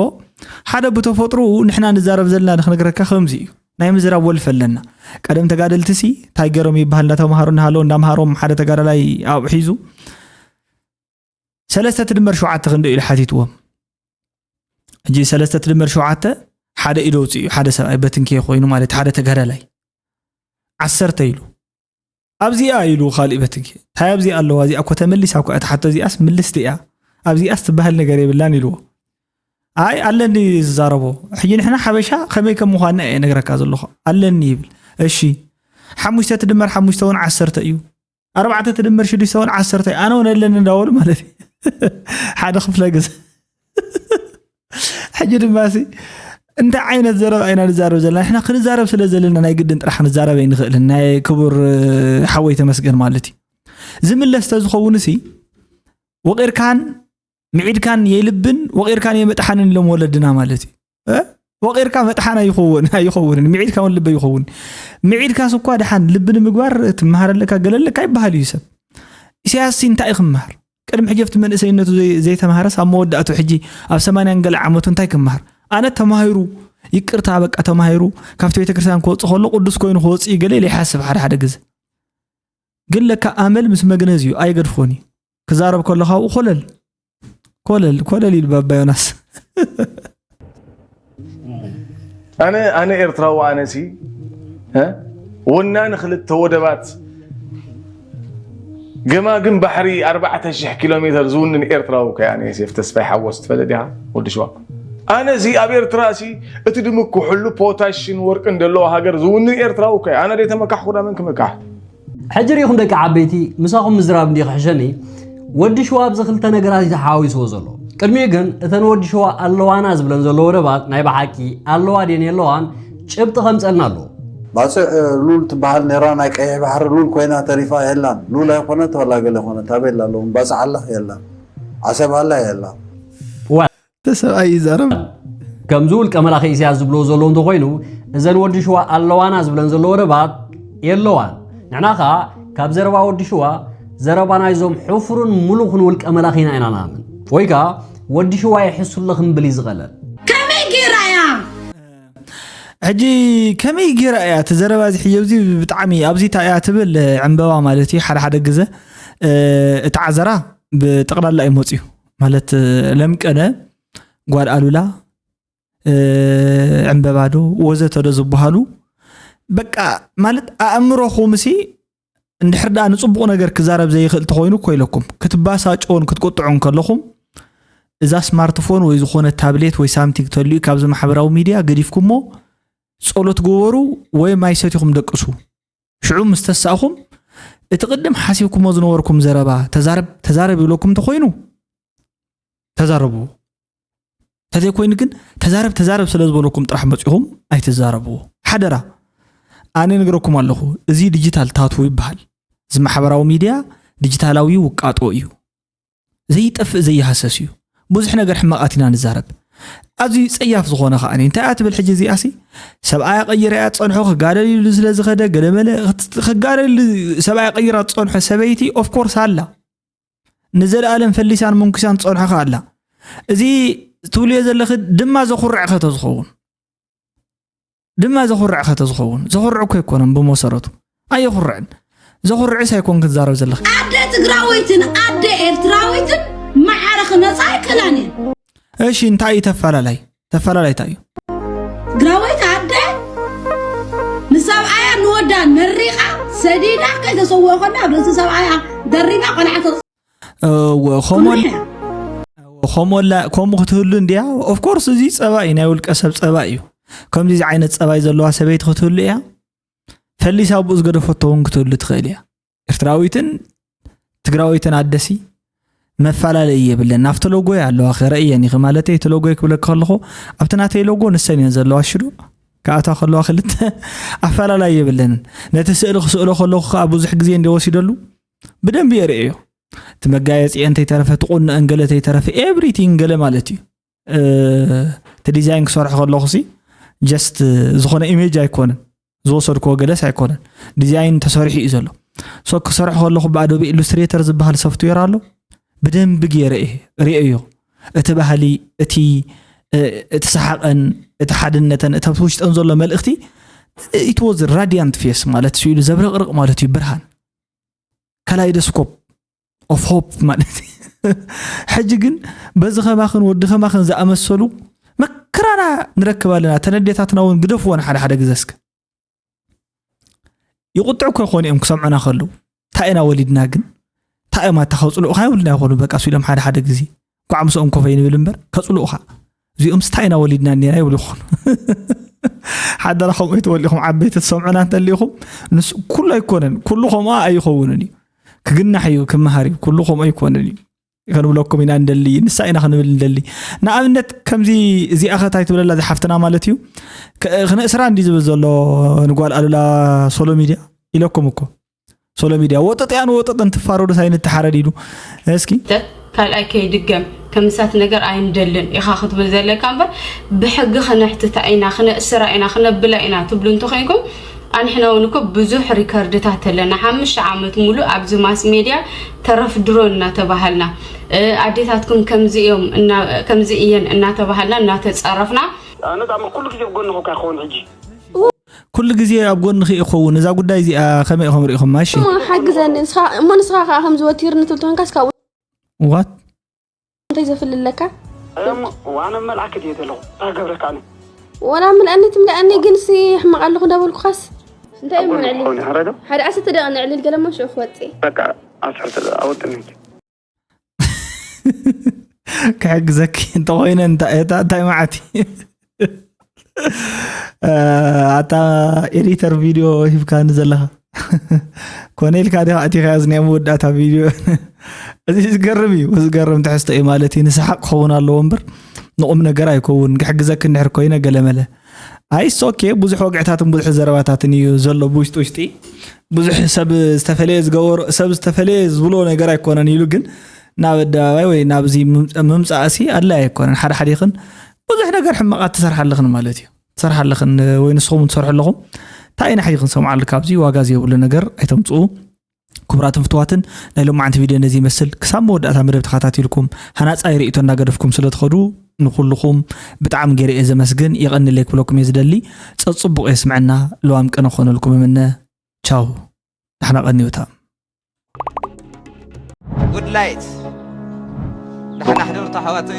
ሓደ ብተፈጥሮኡ ንሕና ንዛረብ ዘለና ንክነግረካ ከምዚ እዩ። ናይ ምዝራብ ወልፊ ኣለና። ቀደም ተጋደልቲ ሲ እንታይ ገይሮም ይበሃል እንዳተምሃሩ እናሃለዉ እንዳምሃሮም ሓደ ተጋዳላይ ኣብኡ ሒዙ ሰለስተ ትድመር ሸውዓተ ክንደይ ኢሉ ሓቲትዎም። ሕጂ ሰለስተ ትድመር ሸውዓተ ሓደ ኢዶ ውፅእ እዩ ሓደ ሰብኣይ በትንኬ ኮይኑ ማለት ሓደ ተጋዳላይ ዓሰርተ ኢሉ ኣብዚኣ ኢሉ ካሊእ በትንኬ እንታይ ኣብዚኣ ኣለዋ እዚኣ እኮ ተመሊሳ እኮ እያ ትሓቶ እዚኣስ ምልስቲ እያ ኣብዚኣስ ትበሃል ነገር የብላን ኢልዎ። ኣይ ኣለኒ ዝዛረቦ ሕጂ ንሕና ሓበሻ ከመይ ከም ምዃንና እየ ነግረካ ዘለኹ ኣለኒ ይብል። እሺ ሓሙሽተ ትድመር ሓሙሽተ እውን ዓሰርተ እዩ። ኣርባዕተ ትድመር ሽዱሽተ እውን ዓሰርተ እዩ። ኣነ እውን ኣለኒ እንዳበሉ ማለት እዩ ሓደ ክፍለ ግዜ ሕጂ ድማ ሲ እንታይ ዓይነት ዘረባ ኢና ንዛረብ ዘለና ንሕና ክንዛረብ ስለ ዘለና ናይ ግድን ጥራሕ ክንዛረብ ኣይንኽእልን ናይ ክቡር ሓወይ ተመስገን ማለት እዩ። ዝምለስ ተዝኸውን ሲ ወቒርካን ምዒድካን የይልብን ወቒርካን የመጥሓንን ኢሎም ወለድና ማለት እዩ። ወቒርካ መጥሓን ኣይኸውን ኣይኸውንን ምዒድካ እውን ልቢ ኣይኸውን። ምዒድካስ እኳ ድሓን ልቢ ንምግባር ትመሃር ኣለካ ገለ ኣለካ ይበሃል እዩ ሰብ። ኢሳያስ እንታይ ክመሃር ቅድሚ ሕጂ ኣብቲ መንእሰይነቱ ዘይተማሃረስ ኣብ መወዳእቱ ሕጂ ኣብ ሰማንያን ገለ ዓመቱ እንታይ ክመሃር? ኣነ ተማሂሩ ይቅርታ በቃ ተማሂሩ ካብቲ ቤተክርስትያን ክወፅእ ከሎ ቅዱስ ኮይኑ ክወፅእ እዩ ገለ ኢለ ይሓስብ ሓደ ሓደ ግዜ። ግን ለካ ኣመል ምስ መግነዝ እዩ ኣይገድፎን እዩ። ክዛረብ ከሎ ካብኡ ኮለል ኮለል ኮለል ኢሉ ባባ ዮናስ። ኣነ ኣነ ኤርትራዊ ኣነሲ ወናኒ ክልተ ወደባት ገማግም ባሕሪ ኣርባዕተ ሽሕ ኪሎ ሜተር ዝውንን ኤርትራዊ ከ ኣነ ዮሴፍ ተስፋይ ሓወስ ትፈልጥ ዲኻ ወዲ ሸዋ? ኣነ እዚ ኣብ ኤርትራ ሲ እቲ ድምኩ ሕሉ ፖታሽን ወርቅን ዘለዎ ሃገር ዝውንን ኤርትራዊ ከ ኣነ ደይ ተመካሕኩ ዳ መን ክመካሕ? ሕጂ ሪኢኹም ደቂ ዓበይቲ ምሳኹም ምዝራብ እንዲ ክሕሸኒ ወዲ ሽዋ ኣብዚ ክልተ ነገራት እዩ ተሓዋዊስዎ ዘሎ ቅድሚኡ ግን እተን ወዲ ሽዋ ኣለዋና ዝብለን ዘሎ ወደባት ናይ ብሓቂ ኣለዋ ድየን የለዋን ጭብጢ ከምፀልና ኣለዎ ባፅዕ ሉል ትበሃል ነራ ናይ ቀይሕ ባሕሪ ሉል ኮይና ተሪፋ የላን ሉል ኣይኮነት ወላ ገለ ኮነት ኣበይ ኣላ ኣለዎም ባፅዕ ኣላ የላን ዓሰብ ኣላ የላን ሰብኣይ ይዛረብ። ከምዚ ውልቀ መላኺ ኢሳያስ ዝብልዎ ዘለዉ እንተኾይኑ እዘን ወዲ ሽዋ ኣለዋና ዝብለን ዘሎ ወደባት የለዋን። ንሕና ኸኣ ካብ ዘረባ ወዲ ሽዋ ዘረባ ናይዞም ሕፉርን ሙሉኽን ውልቀ መላኺና ኢና ንኣምን። ወይ ከኣ ወዲ ሽዋ ይሕሱ ኣሎ ክንብል እዩ ዝቐለል። ከመይ ጌራ እያ? ሕጂ ከመይ ጌራ እያ እቲ ዘረባ እዚ ሕጂ ኣብዚ ብጣዕሚ ኣብዚ እንታይ እያ ትብል ዕምበባ ማለት እዩ ሓደ ሓደ ግዘ እቲ ዓዘራ ብጠቕላላ እዩ መፅዩ ማለት ለምቀነ ጓል ኣሉላ ዕምበባ ዶ ወዘተ ዶ ዝበሃሉ በቃ ማለት ኣእምሮኹምሲ እንድሕር ደኣ ንፅቡቕ ነገር ክዛረብ ዘይኽእል ተኾይኑ እኮ ኢለኩም ክትባሳጭውን ክትቁጥዑን ከለኹም እዛ ስማርትፎን ወይ ዝኾነ ታብሌት ወይ ሳምቲንግ ተልዩ ካብዚ ማሕበራዊ ሚድያ ገዲፍኩሞ ጸሎት ግበሩ ወይ ማይ ሰቲኹም ደቅሱ ሽዑ ምስ ተሳእኹም እቲ ቅድም ሓሲብኩሞ ዝነበርኩም ዘረባ ተዛረብ ተዛረብ ይብለኩም እንተኾይኑ ተዛረብዎ። ተዘይኮይኑ ግን ተዛረብ ተዛረብ ስለ ዝበለኩም ጥራሕ መፂኹም ኣይትዛረብዎ። ሓደራ ኣነ ነግረኩም ኣለኹ። እዚ ዲጂታል ታቱ ይበሃል። እዚ ማሕበራዊ ሚድያ ዲጂታላዊ ውቃጦ እዩ። ዘይጠፍእ ዘይሃሰስ እዩ። ብዙሕ ነገር ሕማቓት ኢና ንዛረብ። ኣዝዩ ጸያፍ ዝኾነ ከኣኒ እንታይ እያ ትብል ሕጂ እዚኣሲ? ሰብኣያ ቀይራ እያ ትጸንሖ፣ ክጋደል ኢሉ ስለ ዝኸደ ገለመለ። ክት- ክጋደል ኢሉ ሰብኣያ ቀይራ ትጸንሖ ሰበይቲ ኦፍኮርስ ኣላ። ንዘለኣለም ፈሊሳን መንኩሳን ትጸንሖ ከ ኣላ። እዚ ትብልዮ ዘለኺ ድማ ዘኹርዕ ከ ተዝኸውን፣ ድማ ዘኹርዕ ከ ተዝኸውን፣ ዘኹርዕ እኮ ኣይኮነን ብመሰረቱ። ኣየኹርዕን። ዘኹርዕስ ኣይኮን ክትዛረብ ዘለኺ። ኣደ ትግራወይትን ኣደ ኤርትራወይትን ማዕረ ክመፃ ኣይክእላን እየን። እሺ እንታይ እዩ ተፈላላይ? ተፈላላይ እንታይ እዩ? ትግራወይቲ ኣደ ንሰብኣያ ንወዳ መሪቓ ሰዲዳ ከይተሰውኦ ከላ ኣብ ርእሲ ሰብኣያ ደሪባ ቆልዓ ከ- እወ፣ ከምኡ ከምኡ እያ። ከምኡ ክትህሉ እንድያ። ኦፍኮርስ እዚ ጸባይ እዩ፣ ናይ ውልቀ ሰብ ጸባይ እዩ። ከምዚ ዓይነት ጸባይ ዘለዋ ሰበይቲ ክትህሉ እያ። ፈሊሳ ኣብኡ ዝገደፈቶ እውን ክትህሉ ትኽእል እያ። ኤርትራዊትን ትግራወይትን ኣደሲ መፈላለይ የብለን። ናብቲ ሎጎ እያ ኣለዋ፣ ከረእየን ኢኺ ማለተይ፣ እቲ ሎጎ ክብለኪ ከለኹ ኣብቲ ናተይ ሎጎ ንሰን እየን ዘለዋ ሽዶ። ከኣታ ከለዋ ክልተ ኣፈላላይ የብለንን። ነቲ ስእሊ ክስእሎ ከለኹ ከዓ ብዙሕ ግዜ እንደ ወሲደሉ ብደንቢ የርእዮ። እቲ መጋየፂ እንተይተረፈ፣ እቲ ቁንዐን ገለ ተይተረፈ፣ ኤቭሪቲንግ ገለ ማለት እዩ። እቲ ዲዛይን ክሰርሑ ከለኹ ሲ ጀስት ዝኾነ ኢሜጅ ኣይኮነን ዝወሰድክዎ፣ ገለስ ኣይኮነን፣ ዲዛይን ተሰሪሑ እዩ ዘሎ። ሶ ክሰርሑ ከለኹ ብኣዶቢ ኢሉስትሬተር ዝበሃል ሶፍትዌር ኣሎ። ብደንቢ ገይረ እየ ርእዮ። እቲ ባህሊ፣ እቲ እቲ ሰሓቐን፣ እቲ ሓድነተን፣ እቲ ኣብቲ ውሽጠን ዘሎ መልእኽቲ፣ ኢት ዋዝ ራዲያንት ፌስ ማለት ስኢሉ ዘብረቕርቕ ማለት እዩ፣ ብርሃን፣ ካላይዶስኮፕ ኦፍ ሆፕ ማለት እዩ። ሕጂ ግን በዚ ከማኽን ወዲ ከማኽን ዝኣመሰሉ መከራና ንረክብ ኣለና። ተነዴታትና እውን ግደፍዎን ሓደ ሓደ ግዘ እስከ ይቁጥዕ እኮ ይኾኑ እዮም ክሰምዑና ከለዉ። እንታይ ኢና ወሊድና ግን? እንታይ እዮም ኣታ ከጽልኡኻ ይብሉና ይኾኑ። በቃ እሱ ኢሎም ሓደ ሓደ ግዜ ኳዕ ምስኦም ኮፈ ይንብል እምበር ከጽልኡኻ። እዚኦም ስታይ ኢና ወሊድና እኒና ይብሉ ይኾኑ። ሓደራ ከምኡ ይትበሉ ኢኹም ዓበይቲ ትሰምዑና እንተሊኹም። ንስ ኩሉ ኣይኮነን፣ ኩሉ ከምኡ ኣይኸውንን እዩ። ክግናሕ እዩ፣ ክመሃር እዩ። ኩሉ ከምኡ ኣይኮነን እዩ። ከንብለኩም ኢና እንደሊ፣ ንሳ ኢና ክንብል እንደሊ። ንኣብነት ከምዚ እዚኣ ኸ እንታይ ትብለላ እዛ ሓፍትና ማለት እዩ። ከ- ክነእስራ እንዲ ዝብል ዘሎ ንጓል ኣሉላ ሶሎ ሚድያ ኢለኩም እኮ። ሶሎ ሚድያ ወጠጥያን ወጠጥን ትፋረዱ ሳይንት ተሓረድ ኢሉ። እስኪ ካልኣይ ከይድገም ከምሳት ነገር ኣይንደልን ኢኻ ክትብል ዘለካ እምበር ብሕጊ ክነሕትታ ኢና ክነእስራ ኢና ክነብላ ኢና ትብሉ እንተኮይንኩም ኣንሕና እውን እኮ ብዙሕ ሪከርድታት ኣለና ሓሙሽተ ዓመት ሙሉ ኣብዚ ማስ ሜድያ ተረፍ ድሮን እናተባሃልና ኣዴታትኩም ከምዚ እዮም ከምዚ እየን እናተባሃልና እናተፀረፍና ኣነ ጣዕሚ ኩሉ ግዜ ብጎንኹም እካ ክኸውን ሕጂ ኩሉ ግዜ ኣብ ጎንኺ እኸውን እዛ ጉዳይ እዚኣ ከመይ ኢኹም ርኢኹማ እሺ እሞ ሓግዘኒ ንስኻ እሞ ንስኻ ከዓ ከምዚ ወቲርኒ ትብል ተኾንካስ ካብኡ what እንታይ ዘፍልለካ ዋነ መልኣክ ድየ ዘለኹ እንታይ ገብረካ ኣነ ወላ ምልኣኒ ትምልኣኒ ግን ሲ ሕማቕ ኣለኹ እንዳበልኩኻስ እንታይ እሞ ጎን ንዕሊ ክኸውን ይሕረዶ ሓደ ዓሰርተ ደቂቕ ንዕልል ገለሞ ሽዑ ክወፅእ በቃ ዓሰርተ ኣወጥኒ ክሕግዘኪ እንተኮይነ እንታይ እታ እንታይ መዓት ኣታ ኤዲተር ቪድዮ ሂብካኒ ዘለካ ኮነ ኢልካ ዲኻ ኣቲኻያ ዝናይ መወዳእታ ቪድዮ እዚ ዝገርም እዩ ዝገርም ትሕዝቶ እዩ ማለት እዩ ንስሓቅ ክኸውን ኣለዎ እምበር ንቁም ነገር ኣይከውን ክሕግዘኪ እንድሕር ኮይነ ገለመለ ኣይስ ኦኬ ብዙሕ ወግዕታትን ብዙሕ ዘረባታትን እዩ ዘሎ ብውሽጢ ውሽጢ ብዙሕ ሰብ ዝተፈለየ ዝገበሮ ሰብ ዝተፈለየ ዝብሎ ነገር ኣይኮነን ኢሉ ግን ናብ ኣደባባይ ወይ ናብዚ ምምፃእ ሲ ኣድላይ ኣይኮነን ሓደ ሓዲኽን ብዙሕ ነገር ሕማቓት ትሰርሓ ኣለኽን ማለት እዩ ትሰርሓ ኣለኽን ወይ ንስኹም ትሰርሑ ኣለኹም እንታይ ኢና ሕጂ ክንሰምዓሉ ካብዚ ዋጋ ዘየብሉ ነገር ኣይተምፅኡ ክቡራትን ፍትዋትን ናይ ሎማዓንቲ ቪድዮ ነዚ ይመስል ክሳብ መወዳእታ መደብ ተኸታቲልኩም ሃናፃይ ርእቶ እናገደፍኩም ስለ ትኸዱ ንኩልኹም ብጣዕሚ ገይረ እየ ዘመስግን የቐንለይ ክብለኩም እየ ዝደሊ ፀፅቡቕ የስምዐና ለዋም ቅነ ክኾነልኩም እምነ ቻው ዳሕና ቀንዩ እታ Good night. ደሓና ሕደሩ ኣሕዋተይ።